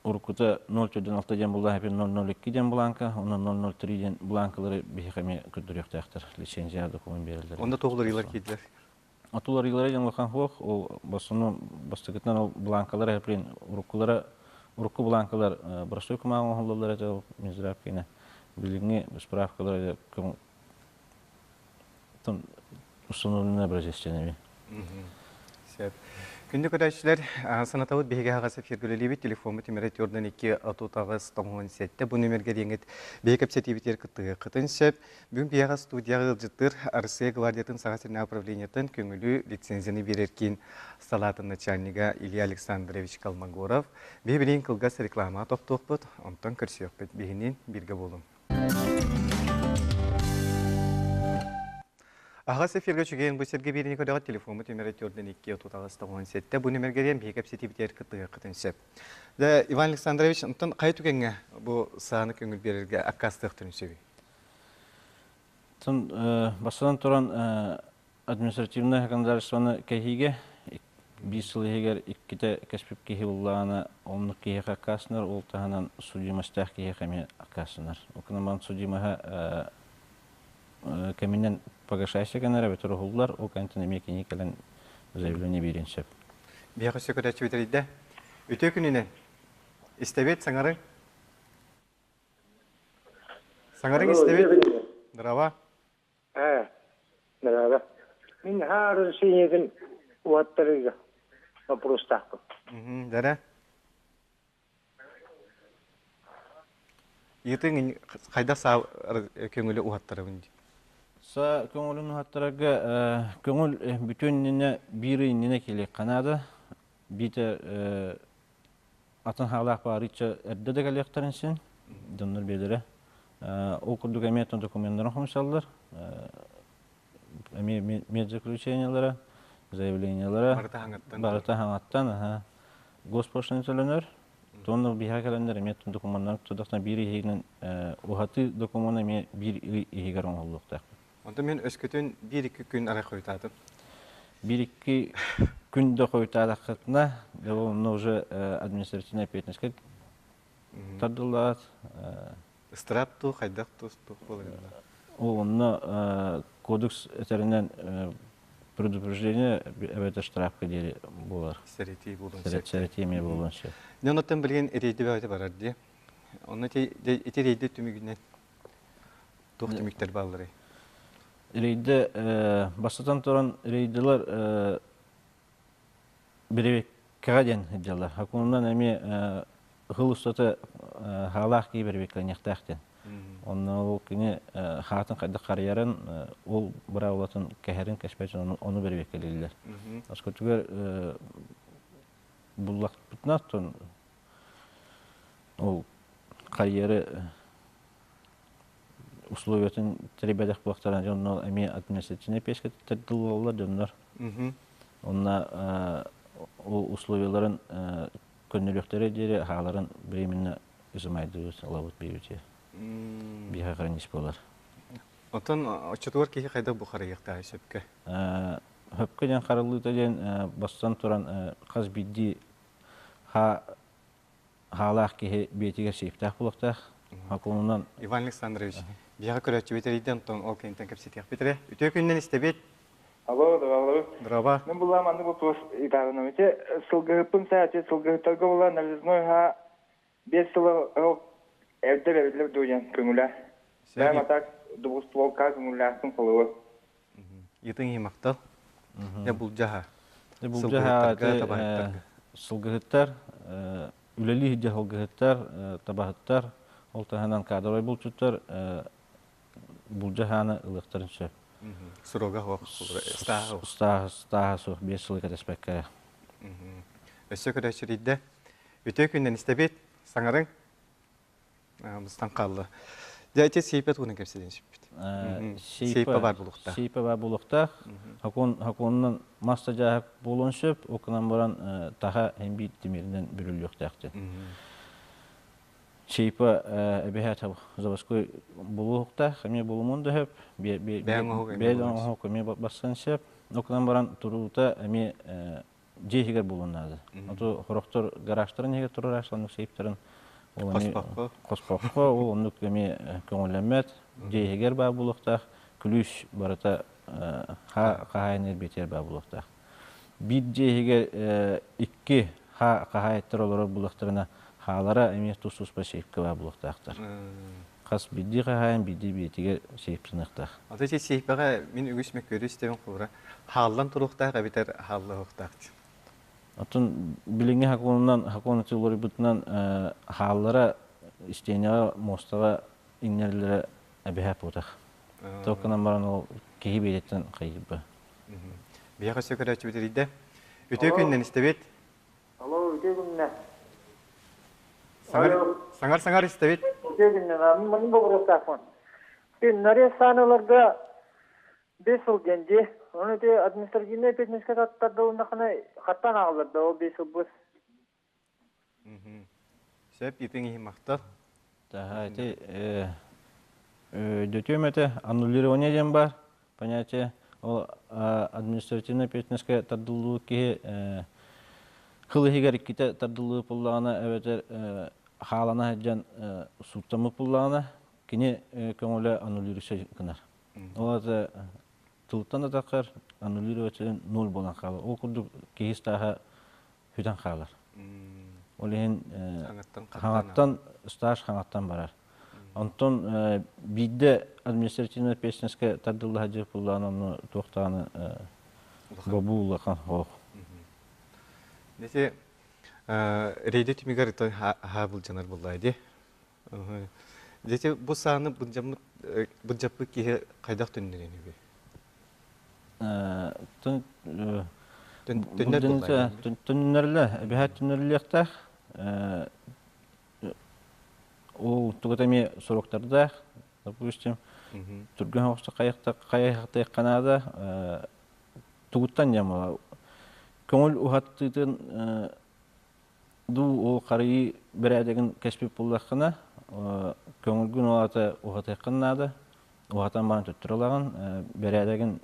Уруккута 0,6 диэн буллаах 0,02 диэн бланка, онно 0,03 диэн бланкалары биһиэхэ эмиэ көрдөрүөхтээхтэр, лицензия документ биэрэллэр. Онно туох уларыйыылар киирдилэр? Отуларыйыылара диэн улахан суох, ол бастыҥ бастакытынан ол бланкалар эһэпилин уруккулара урукку бланкалар боростуой кумааҕы оҥоһуллаллар этэ ол Минздрав киинэ. Билиҥҥи справкалар установленный образец эми. Сөп. Күндү көрөөччүлэр, санатабыт биһиги аһаҕас эфиргэ үлэлиибит. Телефоммут түмэрэ 42 38 97 бу нүмергэ диэҥит биһиги кэпсэтиибитигэр кыттыһыаххытын сөп. Бүгүн биһиэхэ студияҕа ыалдьыттыыр Арассыыйа гвардиятын Саха сиринээҕи управлениетын көҥүлү лицензияны биэрэр киин салаатын начальнига Илья Александрович Колмогоров. Биһи билигин кылгас рекламаҕа тохтуохпут, онтон көрсүөхпүт. Биһинин бииргэ буолуҥ. Аһаҕас эфиргэ үчүгэйин бу сиргэ биириини көрөҕүт телефоммут нүмерэ 42 38 97 бу нүмергэ биһиги кэпсэтиибитигэр кыттыһыаххытын сөп. Да, Иван Александрович, онтон хайа түгэҥҥэ бу сааны көҥүл биэрэргэ аккаастыахтарын сөбүй? Тон бастатан туран административнай законодательствоны кэһиигэ биир сыл иһигэр иккитэ кэспит киһи буллаҕына оннук киһиэхэ аккаастанар, ол таһынан судимостаах киһиэхэ эмиэ аккаастанар. Ол гынан судимоһа кэминэн погашайся гынар эбэтэр уһуллар, ол кэнниттэн эмиэ кини кэлэн заявление биэриэн сөп. Биһиэхэ өссө көрөөччү бүтэрийдэ. Үтүө күнүнэн. Истэбит, саҥарыҥ. Саҥарыҥ истэбит. Здорово. Ээ, здорово. Мин наһаа разрешениетин уһаттарыыга вопростаахпын. Дэрэ. Ыйытыҥ хайдах саа көҥүлү уһаттарабын дии? Са көҥүлүн уһаттарарга көҥүл бүтүөн иннинэ биир ый иннинэ кэлиэххэ наада. Биитэ атын хаалаах баарычча эрдэ да кэлиэхтэрин син дьоннор биэлэрэ. Ол курдук эмиэ докуменнарын хомусаллар. Эмиэ медзаключениелара, заявлениелара барыта хаҥаттан, госпошлина төлөнөр. Туонна биһиэхэ кэлэннэр эмиэ докумуоннарын тутахтан биир иһигинэн уһатыы докумуона эмиэ биир иһигэр оҥоһуллуохтаах. Онтон мин өскөтүн биир-икки күн арай хойутаатым. Биир-икки күн да хойутаатаххытына, онно уже административная ответственность тардыллаат. Ыстыраап туу, хайдах туу буолар? Ол онно кодекс этэринэн предупреждение эбэтэр штрафка диэри буолар. Сэрэтии буолуон сөп. Сэрэтии эмиэ буолуон сөп. Дьэ оннуттан билигин рейди бөҕөтө барар дии. Онно ити рейди түмүгүнэн туох түмүктэр баалларый? Рейде бастатан туран рейдилэр бирибиккэҕэ диэн сылдьаллар. Хакунунан эмиэ ыһыл устата хаалаах киһи бирибиккэлэниэхтээх диэн. Онно ол кини хаатын хайдах харыйарын, ол быраабылатын кэһэрин, кэспэтин ону бирибиккэлииллэр. Оскотугар буллахпытына ол карьеры условиятын тэрийбэтэх буолтаран дьонно эмиэ административнай пиэскэ тардыллаллар дьоннор. Онно ол условияларын көннөрүөхтэрэ диэри хааларын временно изымайдыбыт, ылабыт биэбити. Биһиэхэ хранис буолар. Оттон оччотугар киһи хайдах бу харайыахтааҕый сөпкө? Хөпкө диэн хараллыыта диэн бастан туран хас биирдии хаалаах киһи биэтигэр сейфтээх буолуохтаах. Хокуонунан Иван Александрович, биһиэхэ көрөөччүбүт эрийдэ, онтон ол кэнниттэн кэпсэтиэхпит эрэ. Үтүө күнүнэн истэбит. Алло, здравствуйте. Здорово. Мен була маннык вопрос итарынан. Ити сылгыһыппын саати сылгыһыттарга була нарезной ха 5 сыл эрдэ бериллер дуйан көҥүлэ. Бэм атак двустволка көҥүллээхтин холугу. Йытын иһимактал. Дьэ булдьаһа. Дьэ булдьаһа сылгыһыттар, үлэлии сылдьар сылгыһыттар, табаһыттар, ол таһынан кадровай булчуттар булдьаһааны ылыахтарын сөп. Срога суох, ыстааһа суох. Ыстааһа суох, 5 сылы кэтэспэккэ. Өссө көрөөччүрүйдэ. Үтүө күннэн истэбит, саҥарыҥ. Быстан хаалла. Дьэ, ити сейпэ туһунан кэпсэтэн сүппүт. Сейпэ бар булуохтаах. Сейпэ бар булуохтаах. Хокуонунан мас да дьааһык буолуон сөп, ол гынан баран таха һин биир тимиринэн бүрүллүөхтээх диэн. Сейпэ эбэһээт заводской булуохтаах, эмиэ булумун да сөп, Бэйэҥ оһук эмиэ бассан сөп. Ол гынан баран туруута эмиэ дьиэ иһигэр буолуон наада. Ото хорохтор гаражтарын иһигэр турар оннук сейптарын ол Хоспоххо. хоспоххо ол оннук эмиэ көҥүллэммэт. Дьиэ иһигэр баар буолуохтаах. Күлүүс барыта хаһаайын эрбиэтигэр баар буолуохтаах. Биир дьиэ иһигэр икки хаһаайыттар олорор буоллахтарына хаалара эмиэ тус-туспа сейфкэ баар буолуохтаахтар. Хас биирдии хаһаайын биирдии биэтигэр сейфтаныахтаах. Ата ити сейфэҕэ мин үгүс мөккүөрү истэбин холобура хааллан туруохтаах эбэтэр хааллыһыахтаах диэн. Оттон билиҥҥи сокуонунан, сокуон уларыйбытынан хааллара истиэнэҕэ, муостаҕа иҥнэриллэрэ эбэһээт буотах. Туох гынан баран ол киһи биэтиттэн хайыырба. Биһиэхэ өссө көрөөччүбүт эрийдэ. Үтүө күннэн истэбит. Алло, үтүө күннэ. Саҥар, саҥар саҥар истэбит. Үтүө күннэ. Мин бобуруостаахпын. Күннэри сааныларга 5 сыл диэн дии. Ону ити административнай эппиэтинэскэ тардылыннахына хаттаан ааҕыллар да ол 5 сыл быс. Сөп, итиҥ иһин махтал. Таһа ити дөтүөм этэ аннулирование диэн баар понятие. Ол административнай ответственностька тардыллыбыт киһи кыл иһигэр иккитэ тардыллыбыт буоллаҕына эбэтэр хаалана сылдьан сууттаммыт буоллаҕына кини көҥүлэ аннулируйса гынар. Ол аата тылтан да таххар аннулироваться ноль буолан хаалар. Ол курдук киһи стааһа сүтэн хаалар. Ол иһин хаҥаттан стаж хаҥаттан барар. Онтон биирдэ административнай ответственностька тардылла сылдьар буоллаҕына онно туох даҕаны бобуу улахан суох. Ити рейде түмүгэр аһаа былдьанар буоллаа дии. Дьэ бу сааны былдьаммыт былдьаппыт киһи хайдах төннөрөн үһү? Төннөрүлэ, эбэһээт төннөрүлүөхтээх. Ол тугута эмиэ суруктардаах, допустим, түргэн оҕусто хайыахтыахха наада. Тугуттан диэн буолар. Көҥүл уһаттыытын дуу ол харыйыы бэрээдэгин кэспит буоллаххына, көҥүлгүн ол аата уһатыаххын наада. Уһатан баран төттөрү ылаҕын. Бэрээдэгин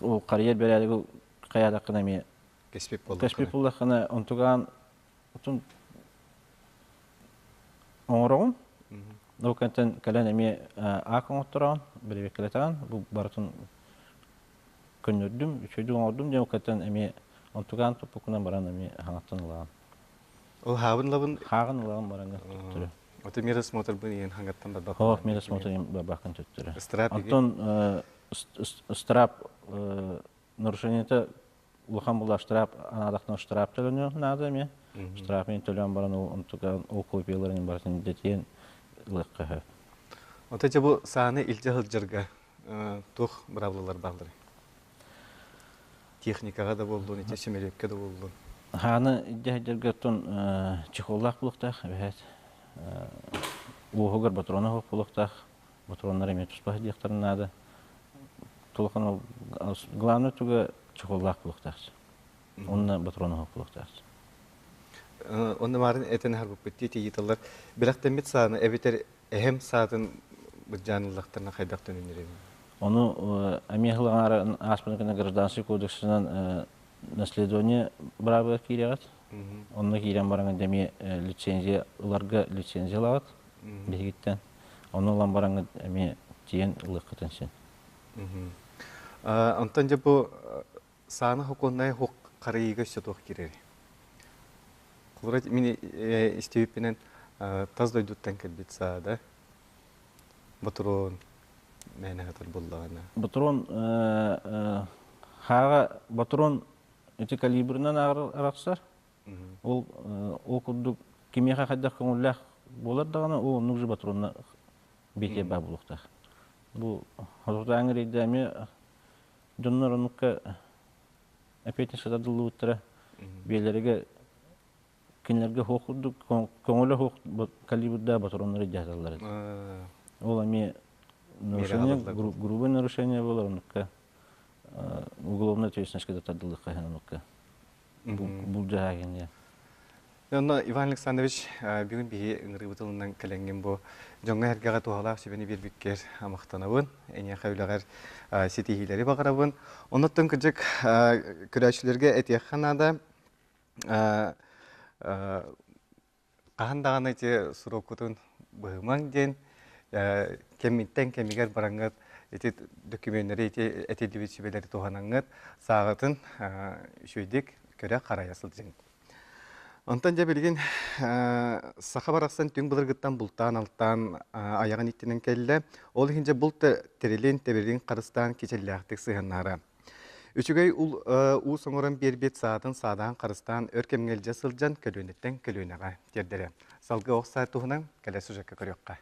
ол харыйар бэрээдэги хайаатаххына эмиэ кэспит кэспит буоллаххына онтугаан отун оҥороҕун. Ол кэнтэн кэлэн эмиэ аак оҥоттороҕун, бэрэбиэркэлэтэҕин. Бу барытын көннөрдүм, үчүгэйдик оҥордум диэн уккаттан эмиэ онтугаан туппуккунан баран эмиэ хаҥаттан ылаҕын. Ол хаабын ылабын? Хааҕын ылаҕын баран төттөрү. Ото медосмотрбын иһин хаҥаттан барбаккын? Хоох медосмотр иһин барбаккын төттөрү. Ыстыраап Онтон ыстыраап нарушениета улахан була штраф анаадахтан штраф төлөнүө наада эмиэ. Штраф иһин төлөөн баран ол онтука ол копияларын барытын дэтиэн ылыахха сөп. Ото дьэ бу сааны илдьэ сылдьарга туох быраабылалар баалларый? Техникаҕа да буоллун, ити сөмөлүөккэ да буоллун. Хааны илдьэ сылдьарга оттон чехоллаах буолуохтаах эбэһээт. Уоһугар патрона суох буолуохтаах. Патроннар эмиэ туспа сылдьыахтарын наада. Тулахан главное туга чехоллаах буолуохтаах. Онно патрона суох буолуохтаах. Онно марын этэн аһарбыппыт дии тиийиталлар. Бэлэхтэммит сааны эбэтэр эһэм саатын былдьаан ыллахтарына хайдах төнүннэрэбин? Ону эмиэ сыл ааспыт гына гражданский кодексынан наследование быраабыгар киирэҕит. Онно киирэн бараҥҥын эмиэ лицензия ыларга лицензия ылаҕыт биһигиттэн. Ону ылан бараҥҥыт эмиэ тиийэн ылыаххытын син. Онтон дьэ бу сааны хокуоннай хук харайыыга өссө туох киирэрий? Холобура, мин истибиппинэн тас дойдуттан кэлбит саада ботуруон мээнэ сытар буоллаҕына. Ботуруон хааҕа ботуруон ити калибрынан арахсар. Ол ол курдук кимиэхэ хайдах көҥүллээх буолар даҕаны ол оннук же ботуруонна биитиэ баа буолуохтаах. Бу хотутааҥы рейдэ эмиэ дьоннор оннукка эпиэтинэскэ тардыллыбыттара биэлэригэр кинилэргэ суох курдук көҥүлэ суох калибрдаах ботуруоннары дьаһаталлар этэ. Ол эмиэ нарушение грубое нарушение буолар оннукка уголовная ответственностька да тардыллыахха иһин оннукка булдьаһаа диэн. Онно Иван Александрович бүгүн биһи ыҥырыыбыт ылынан кэлэҥҥин бу дьоҥҥо-сэргэҕэ туһалаах сүбэни биэрбиккэр махтанабын. Эйиэхэ үлэҕэр ситиһиилэри баҕарабын. Оннуттан кырдьык көрөөччүлэргэ этиэххэ наада. Хаһан даҕаны ити суруккутун быһымаҥ диэн кэмиттэн кэмигэр бараҥҥыт ити дөкүмүөннэри ити этиллибит сүбэлэри туһанаҥҥыт сааҕытын үчүгэйдик көрө-харайа сылдьыҥ. Онтон дьэ билигин саха барахсан түҥ былыргыттан бултаан-алтаан айаҕын иттинэн кэллэ. Ол иһин дьэ булт тэрилин, тэбирин харыстаан кичэллээхтик сыһыаннаһара. Үчүгэй уус оҥорон биэрбит саатын саадаан харыстаан өр кэмҥэ илдьэ сылдьан көлүөнэттэн көлүөнэҕэ тиэрдэрэ. Салгыы ох саа туһунан кэлэр сюжекка көрүөххэ.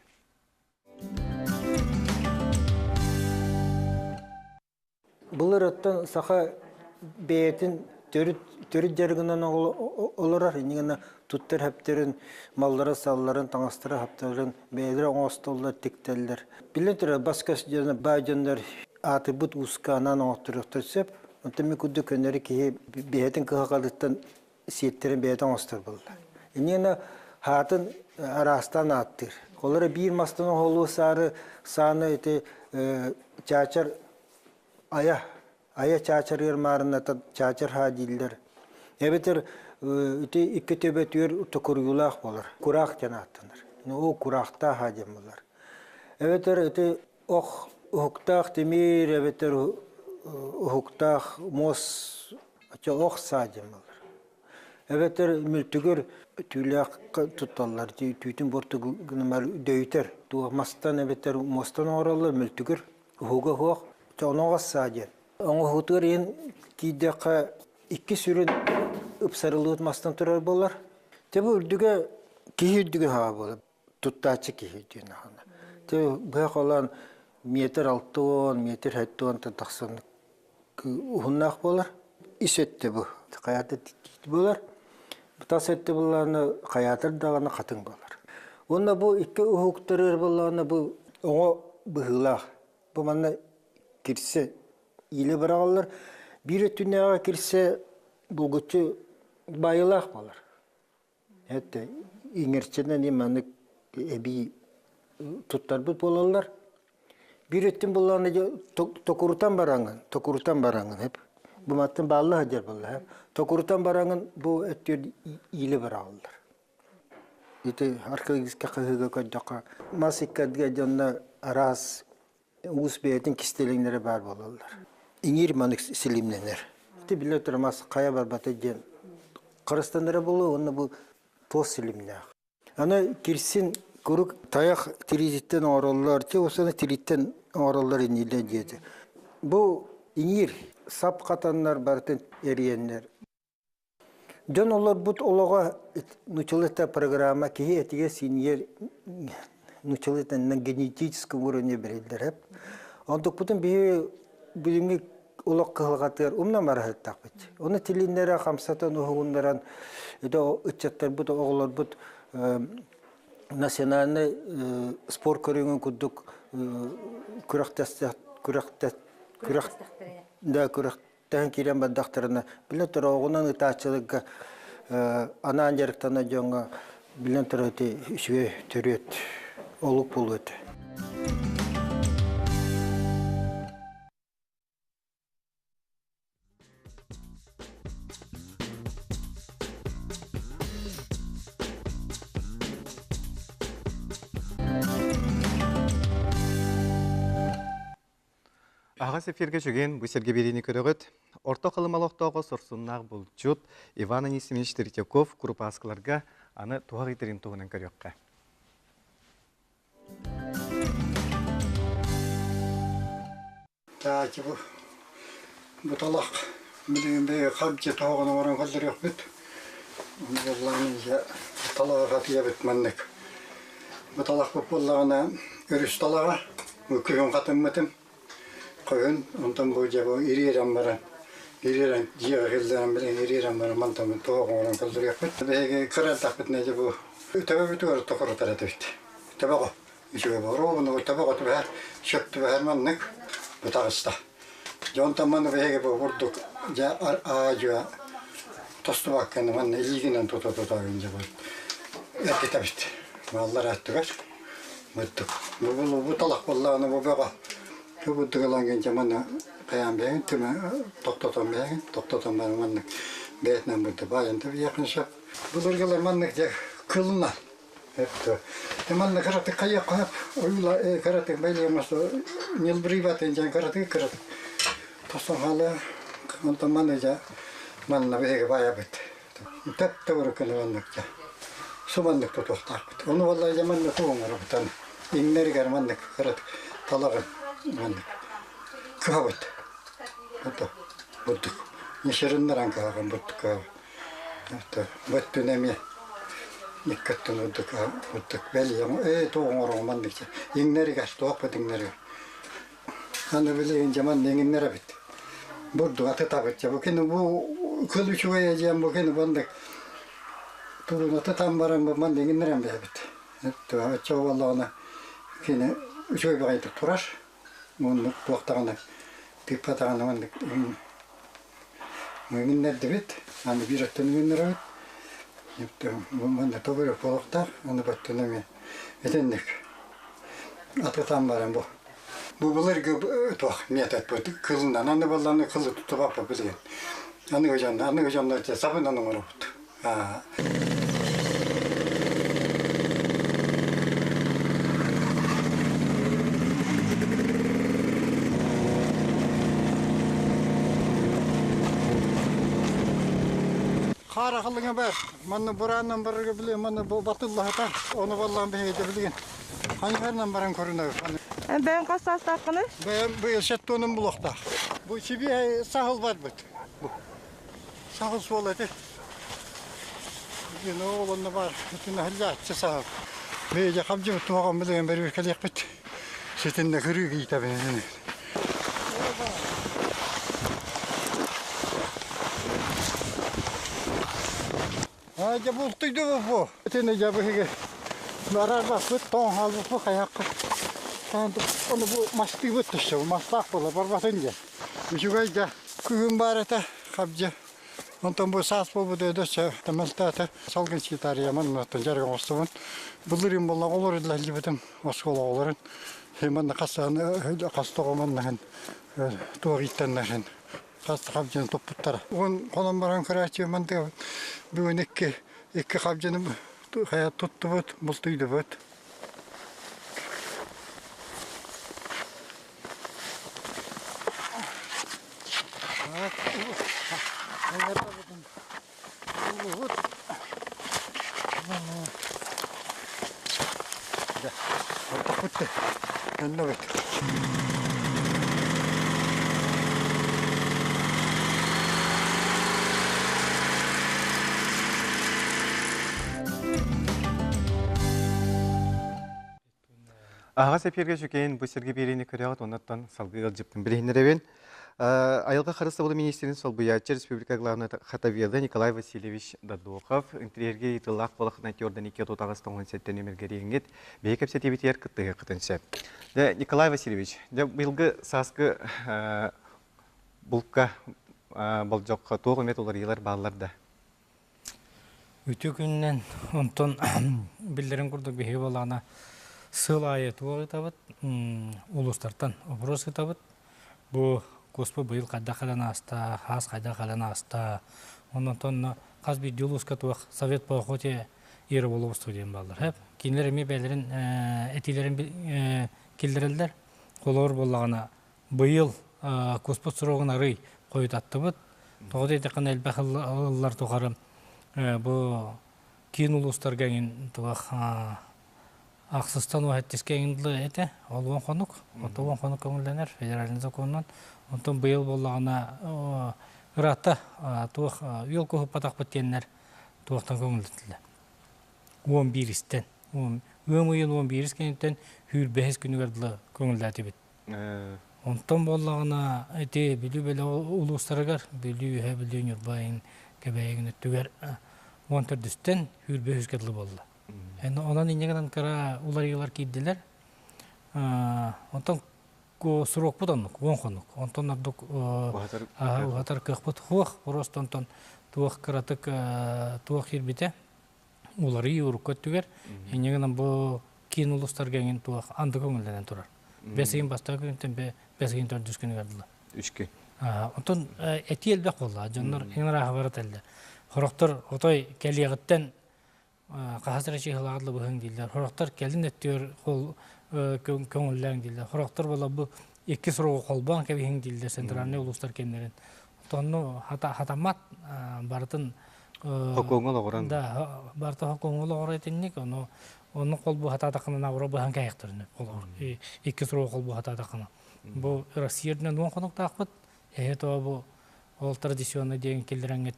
Былыр оттон саха бэйэтин төрүт төрүт дьарыгынан олорор, иннигинэ туттар хэптэрин, малларын-салларын, таҥастары хаптарын бэйэлэрэ оҥостоллор, тиктэллэр. Биллэн турар, бас-көс дьоно, баай дьоннор аатырбыт ууска анаан оҥотторуохтар сөп. Онтон мин курдук көннөрү киһи бэйэтин кыһалҕатыттан сиэттэрин бэйэтэ оҥостор буолла. Иннигинэ хаатын араастаан ааттыыр. Олоро биир мастан оһолуу саары сааны ити чаачар айа айа чаачарыгар маарынната чаачар хаа дииллэр. Эбэтэр ити икки төбөтүгэр токуруйуулаах буолар. Кураах диэн ааттанар. Ол кураахтаах хаа диэн буолар. Эбэтэр ити ох уһуктаах тимир эбэтэр уһуктаах муос ох саа диэн буолар. Эбэтэр мүлтүгүр түүлээх тутталлар, түүтүн буорту гынамар дөйүтэр. Туох мастан эбэтэр муостан оҥороллор мүлтүгүр, уһуга суох. Оноҕос саа диэн. Оҥоһуутугар иһин киирдэххэ икки сүрүн ыпсарыллыбыт мастан турар буолар. Те бу үрдүгэ киһи үрдүгэ хаҕа буолар. Туттааччы киһи диэн аһана. Те быһа холоон метр 60, метр 70 тахсан уһуннаах буолар. Ис өттө бу хайаатар тиит буолар. Тас өттө буллаҕына хайаатар даҕаны хатыҥ буолар. Уонна бу икки уһуктарыыр буоллаҕына бу оҕо быһыылаах. Бу манна кирсэ иилэ быраҕаллар. Биир өттүнээҕи кирсэ булгуччу баайыылаах буолар. Это иҥэрчэнэн маннык эбии туттарбыт буолаллар. Биир өттүн буллаҕына токурутан бараҥын, токурутан бараҥын эп. Бу маттын баалла сылдьар буолла. Токурутан бараҥын бу өттүгэр иилэ быраҕаллар. Ити археологическай хаһыыга көрдөххө, мас иккэрдигэ дьонно араас уус бэйэтин кистэлэҥнэрэ баар буолаллар. Иҥиир маннык силимнэнэр. Ити биллэ турар мас хайа барбата диэн харыстанара буолуо уонна бу туос силимнээх. Аны кирсин курук тайах тириититтэн оҥороллор, те осана тирииттэн оҥороллор иннилэ диэтэ. Бу иҥиир сап хатаннар барытын эриэннэр. Дьон олорбут олоҕо нучалыта программа киһи этигэ синьер нучалыта на генетическом уровне бэриллэр. Онтукпутун биһи билиҥҥи олох кыһалҕатыгар умна бараһыттахпыт. Ону тилиннэрэ хамсатан уһугуннаран это ыччаттарбыт, оҕолорбут национальный спорт көрүҥүн курдук күрэхтэстэх күрэхтэ күрэх да күрэхтэһэн киирэн бардахтарына билэн турар оҕунан ытааччыларга анаан дьарыктанар дьоҥҥо билэн турар ити үчүгэй төрүөт олук буолуо этэ. Аҕас эфиргэ чүгэн бу сэргэ биэриини көрөҕүт. Орто Халыма олохтооҕо сорсуннаах булчут Иван Анисимович Третьяков курупааскыларга аны туһах ыйтарын туһунан көрүөххэ. Таачы бу бу талах билигин биһиги хабдьы тоһоҕон оҥорон көрдөрүөхпүт. Ону буоллаҕына дьэ талаҕы хатыйабыт маннык. Бу талахпыт буоллаҕына өрүс талаҕа бу күһүн хатыммытым. Күһүн онтон бу дьэ бу ириэрэн баран ириэрэн дьиэҕэ киллэрэн билигин ириэрэн баран мантан тоһоҕо оҥорон көрдөрүөхпүт. Биһиги кыра эрдэхпитинэ дьэ бу төбөбүтүгэр токурутар этибит. Төбөҕө Үчүгэй боруобуну төбөҕө түбэһэр, сөп түбэһэр маннык бу таҕыста. Дьэ онтон манна биһиги бу курдук дьэ аа-дьуо Тостубакканы манна илиигинэн тута-тута дьэ эргитэбит. Маллар аттыгар мыттык. Бу бу талах буоллаҕына бу бөҕө. Бу бурдук ылан гынча манна хайаан бэйэҥ түмэ тохтотон бэйэҥ тохтотон баран маннык бэйэтинэн бурдук баайан тэбиэххин сөп. Былыргылар маннык дьэ кылынан Манна кыратык хайыахха ойуула кыратык байлыаммас ньылбырыйбатын дьэн кыратык кыратык тостон хаалыа онтон манна дьэ манна биһиги баайабыт тэп-тэбэрик маннык дьэ суманнык тутуохтаахпыт ону буолла дьэ манна тугу оҥоробутан иҥнэригэр маннык кыратык талаҕын маннык кыһабыт ото бурдук ньышырыннаран кыһаҕын бурдук кыһабыт Бөттүн эмиэ иккөттүн урдук урдук бэлиэм ээ туох оҥороҕун маннык иҥнэригэр туохпут иҥнэригэр аны билигин дьэ манна иҥиннэрэбит бурдук атытабыт дьэ бу кини бу кыл үчүгэйэ диэн бу кини маннык туруна тытан баран бу манна иҥиннэрэн бэйэбит оччо буоллаҕына кини үчүгэй баҕайытык турар Оннук туохтаҕына тыыппатаҕына маннык Мөҥүннэрдибит, аны биир өттүн мөҥүннэрэбит. Манна тобуйар буолуохтаах, аны бөттүн эмиэ итинник атытан баран бу. Бу былыргы туох метод бу кылынан аны балланы кылы тутубаппа билигин. Аныгы дьон, аныгы дьоннор сабынан оҥоробут. Хаара халыҥа баар. Манна бурааннан барарга билигин манна батыллаһата. Ону баллаан биһиги билигин ханьыһарынан баран көрүнэбит. Бэйэҥ хас саастааххыный? Бэйэм быйыл сеттуонум булуохтаах. Бу сибиэһэй саһыл барбыт. Саһыл суол эти. Диэн ол онно баар итин саһыл. Бэйдэ хабдьыбыт туһаҕын билигин бэрбикэлиэхпит. Ситиннэ кырыы киитэбин. Аа дьэ бултуйду бу. Итини дьэ биһиги барарбаппыт, тоҥ хаалбыппыт хайахха. Ону бу мастыыбыт өссө мастаах буола барбатын диэн. Үчүгэй да күһүн баар этэ хабдьы. Онтон бу саас буолбут өдө мөлтөөтө салгын ситарыйаман онтон дьарык оҥостобун. Былырыын буолла оҕолор үлэлэһиллибитим оскуола оҕолорун. Манна хас хас тоҕо туох ииттэннэрин хас хабдьыны туппуттара. Уон хонон баран көрөөччү мандыга бүгүн икки икки хабдьыны хайа туттубут, бултуйдубут. Аһаҕас эфиргэ Сүкэйин бу сиргэ биэриини көрөҕүт, оннуттан салгыы ыалдьыппын билиһиннэрэбин. Айылҕа харыстабыла министрин солбуйааччы республика главный хатаведа Николай Васильевич Додохов интриэргэ ыытыллаах буолахына тиордан 238 нүмергэриэҥҥит биһи кэпсэтиибитигэр кыттыһыаххытын сөп. Дьэ, Николай Васильевич, дьэ быйылгы сааскы булка болдьоххо туох эмэ уларыйыылар бааллар да? Үтүө күнүнэн онтон биллэрин курдук биһиги буоллаҕына сыл аайы туох ыытабыт улуустартан опрос ыытабыт. Бу куспу быйыл хайдах кэлэн ааста, хаас хайдах кэлэн ааста. Оннотон хас биирдии улууска туох совет по охоте и рыболовству диэн бааллар. Хэп кинилэр эмиэ бэйэлэрин этиилэрин киллэрэллэр. Холобур буоллаҕына Быйыл куспут срогун арый хойутаттыбыт. Тоҕо диэтэххинэ элбэх ыллар тухары бу киин улуустарга эҥин туох ахсыстан уһаттискэ эҥин дылы этэ. Ол уон хонук. Ото уон хонук көҥүллэнэр федеральный законунан. Онтон быйыл буоллаҕына ыраатта туох үөл куһуппатахпыт диэннэр туохтан көҥүллэтилэр. 11-истэн. Ыам ыйын 11-ис кэнниттэн сүүрбэһис күнүгэр дылы көҥүллээтибит. Онтон буоллаҕына ити Бүлүү бөлөх улуустарыгар Бүлүү үһэ Бүлүү Ньурба иһин Кэбээйигин өттүгэр 14-үстэн 23-үскэ дылы буолла. Онон инньэ гынан кыра уларыйыылар киирдилэр. Онтон срокпут оннук, уон хонук. Онтон ордук уһатар кыахпыт суох. Просто онтон туох кыратык туох киирбитэ уларыйыы урукку өттүгэр инньэ гынан бу киин улуустарга эҥин туох анды көҥүллэнэн турар. Бэс ыйын бастакы күнтэн бэс ыйын төрдүс күнүгэр дылы. Үс күн. Онтон этии элбэх буолла. Дьоннор эҥин арааһа бара тэллэ. Хорохтор отой кэлиэҕиттэн хаһас эрэ чыыһылаҕар быһыҥ дииллэр. Хорохтор кэлин өттүгэр көҥүллээҥ дииллэр. Хорохтор буола бу икки суругу холбоон кэбиһиҥ дииллэр центральнай улуустар кэмнэрин. Онно хатаммат барытын Хокуоҥҥа олоҕуран. Да, барыта хокуоҥҥа олоҕура итинник. Ону онну холбуу хатаатаххына наоборот быһан кээһиэхтэрин холобур. Икки суругу холбуу хатаатаххына. Бу Россия үрдүнэн уон хонуктаахпыт. Эһэ то бу ол традиционный диэн киллэрэҥҥит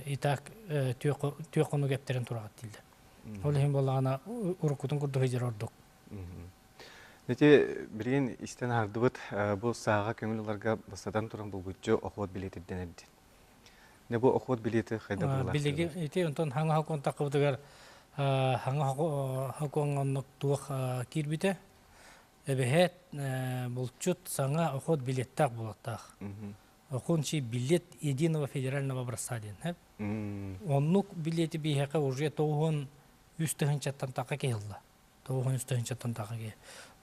и так түөх хонук эптэрин тураҕыт дииллэр. Ол иһин буоллаҕына уруккутун курдук сылдьар ордук. Ити билигин истэн аһардыбыт бу сааҕа көҥүл ыларга бастатан туран булгуччу охуот билиэт ирдэнэр диэн. Не бу охуот билиэти хайда быһыылаах? Билиги ити онтон хаҥа хокуон таххыбытыгар хаҥа хокуоҥҥа оннук туох киирбитэ. Эбэһээт булчут саҥа охуот билиэттээх буолуохтаах. Охуончий билет единого федерального образца диэн. Оннук билиэти биһиэхэ уже тоҕуһун үс тыһыынчаттан таха киһилла. Тоҕуһун үс тыһыынчаттан таха киһи.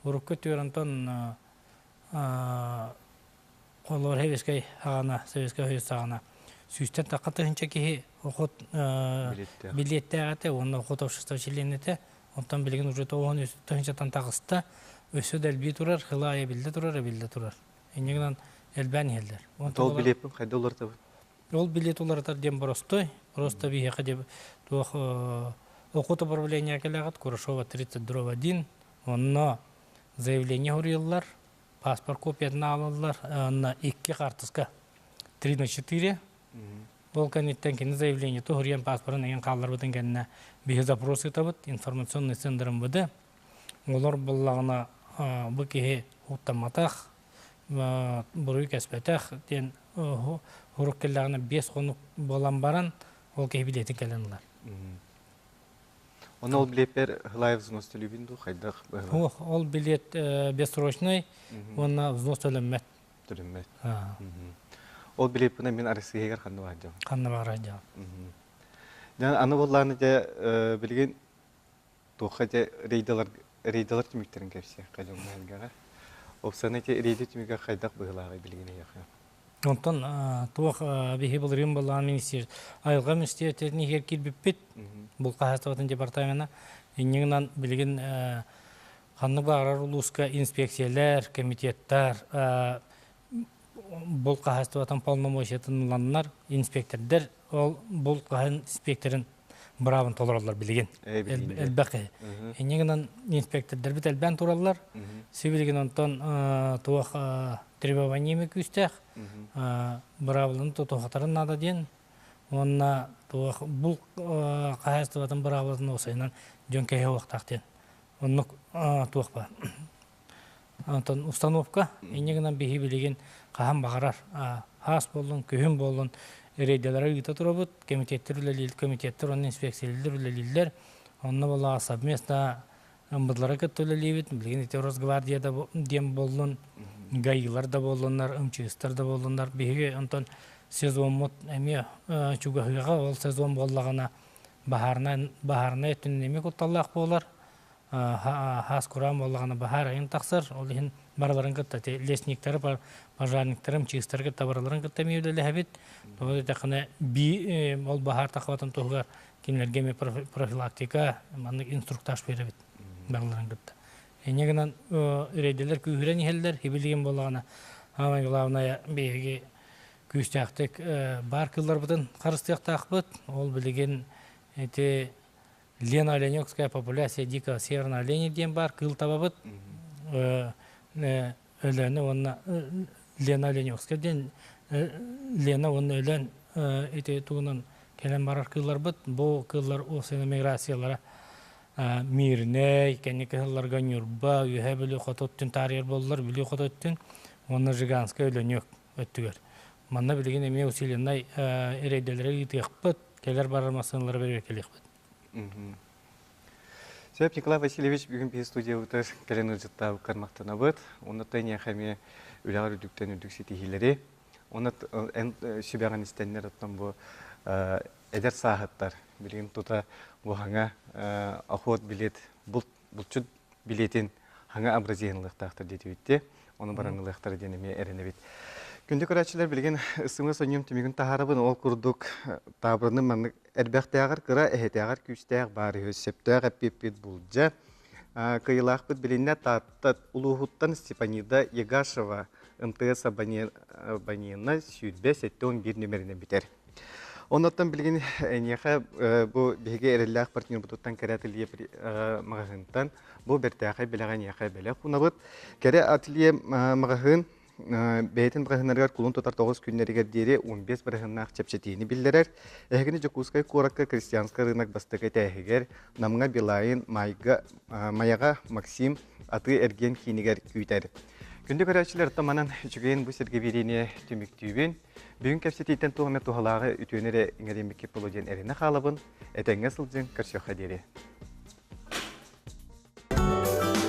Урукку өттүгэр онтон холобур Советскай саҕана, Советскай Союз саҕана сүүстэн таха тыһыынча киһи охот билиэттээх этэ уонна охот общество чилиэнэ этэ. Онтон билигин уже тоҕуһун үс тыһыынчаттан таҕыста. Өссө да элбии турар, хыла аайы биллэ турар, эбиллэ турар. Инньэ гынан элбээн иһэллэр. Ол билиэппин хайда уларытабын? Ол билиэт уларытар диэн боростой. Просто биһиэхэ диэн туох охот управление кэлэҕит Курашова 32 онно заявление суруйаллар, паспорт копиятын аалаллар, онно икки хаартыска 3 на 4. Ол кэнниттэн кини заявление суруйан паспорын эҥин хаалларбытын кэннэ биһи запрос ыытабыт информационный центр МВД. Олор буоллаҕына бу киһи уттамматах, буруй кэспэтэх диэн урук кэллэҕинэ биэс хонук буолан баран ол киһи билиэтин кэлэн ылар. Оны ол билиэппэр Хылаев взнос төлүүбүн дуу хайдах быһыылаах? Ол билиэт бессрочный уонна взнос төлөммөт. Төлөммөт. Ол билиэппинэ мин Арассыыйагар ханна баар Ханна баар дьон. Аны буоллааны дьэ билигин туохха дьэ рейдалар рейдалар түмүктэрин кэпсиэххэ дьоҥҥо элгэҕэ. Опсана ити рейда түмүгэ хайдах быһыылааҕый билигин эйиэхэ? Онтон туох биһи былырыын былаан министр айылҕа министиэристибэтин иһигэр киирбиппит булт хаһаайыстыбатын департамена инньэ гынан билигин ханнык баҕарар улууска инспекциялар, комитеттар булт хаһаайыстыбатын полномочиятын ыланнар инспектордар ол булт хаһын инспекторын быраабын толороллор билигин элбэх киһи. Инньэ гынан инспектордарбыт элбээн тураллар. Сибилигин онтон туох требованиями күүстээх быраабыланы тутуһатарын наада диэн уонна туох булт хаһаайыстыбатын быраабылатын уопсайынан дьон кэһиэ уохтаах диэн оннук туох ба Онтон установка инньэ гынан биһи билигин хаһан баҕарар хаас буоллун, күһүн буоллун рейдэлэри ыыта турабыт, комитеттэр үлэлиир, комитеттэр уонна инспекциялар үлэлииллэр. Онно буоллаҕа совместно МВДлары кытта үлэлиибит. Билигин ити Росгвардия да диэн буоллун, ГАИлар да буоллуннар, МЧСтар да буоллуннар. Биһиги онтон сезоммут эмиэ чугаһыаҕа, ол сезон буоллаҕына баһаарынай баһаарынай өттүнэн эмиэ кутталлаах буолар. Хаас кураан буоллаҕына баһаар айан тахсар. Ол иһин барыларын кытта лесниктары, пожарниктары, МЧСтары кытта барыларын кытта эмиэ үлэлэһэбит. Тоҕо диэтэххинэ би ол баһаар тахсыбатын туһугар кинилэргэ эмиэ профилактика, маннык инструктаж биэрэбит барыларын кытта. Инньэ гынан рейдэлэр күүһүрэн иһэллэр. Ибилигин буоллаҕына самое главное биһиги күүстээхтик баар кыылларбытын харыстыахтаахпыт. Ол билигин ити Лена Оленёкская популяция дикого северного оленя диэн баар кыыл табабыт. Өлөөнү уонна Лена Оленёкская диэн Лена уонна Өлөөн ити тугунан кэлэн барар кыылларбыт. Бу кыыллар уопсайынан миграциялара Мирнэй, кэнники сылларга Ньурба, Үөһээ Бүлүү хоту өттүн таарыйар буоллар, Бүлүү хоту өттүн уонна Жиганскай Өлөнүөк өттүгэр. Манна билигин эмиэ усиленнай рейдэлэри ыытыахпыт, кэлэр барар массыыналары бэрэбиэркэлиэхпит. Сөп, Николай Васильевич, бүгүн биһи студиябытыгар кэлэн ыалдьыттаабыккар махтанабыт. Онно эйиэхэ эмиэ үлэҕэр үрдүктэн үрдүк ситиһиилэри. Онно эн сүбэҕин истэннэр оттон бу Эдэр сааһыттар билигин тута бу хаҥа охот билет булчут билетин хаҥа образиһын ылыахтаахтар диэтибитти. Ону баран ылыахтара диэн эмиэ эрэнэбит. Күндү көрөөччүлэр, билигин ысымы сонньум түмүгүн таһаарабын. Ол курдук таабырыны маннык эрбэхтээҕэр кыра, эһэтээҕэр күүстээх баар үһү. Сөптөөх эппиэппит булдьа. Кыйылаахпыт билиннэ Таатта улууһуттан Степанида Егашева МТС абонена 20 71 нөмеринэн бүтэр. Оннуттан билигин эйиэхэ бу биһиги эрэллээх партнербутуттан кэрэ ателье маҕаһыынтан бу бэртээхэй бэлэҕи эйиэхэ бэлэх уунабыт. Кэрэ ателье маҕаһыын бэйэтин быраһыннарыгар кулун тутар 9 күннэригэр диэри 15 быраһыннаах чэпчэтиини биллэрэр. Эһигини Дьокуускай куоракка Крестьянскай рынок бастакы этээһигэр Намҥа Билайн Майга Майаҕа Максим атыы-эргиэн киинигэр күүтэр. Күндү көрөөччүлэр, манан үчүгэйин бу сиргэ биэриини түмүктүүбүн. Бүгүн кэпсэтииттэн туох эмэ туһалааҕы үтүөнү эрэ иҥэриммиккит буолуо диэн эрэнэ хаалабын. Этэҥҥэ сылдьыҥ, көрсүөххэ диэри.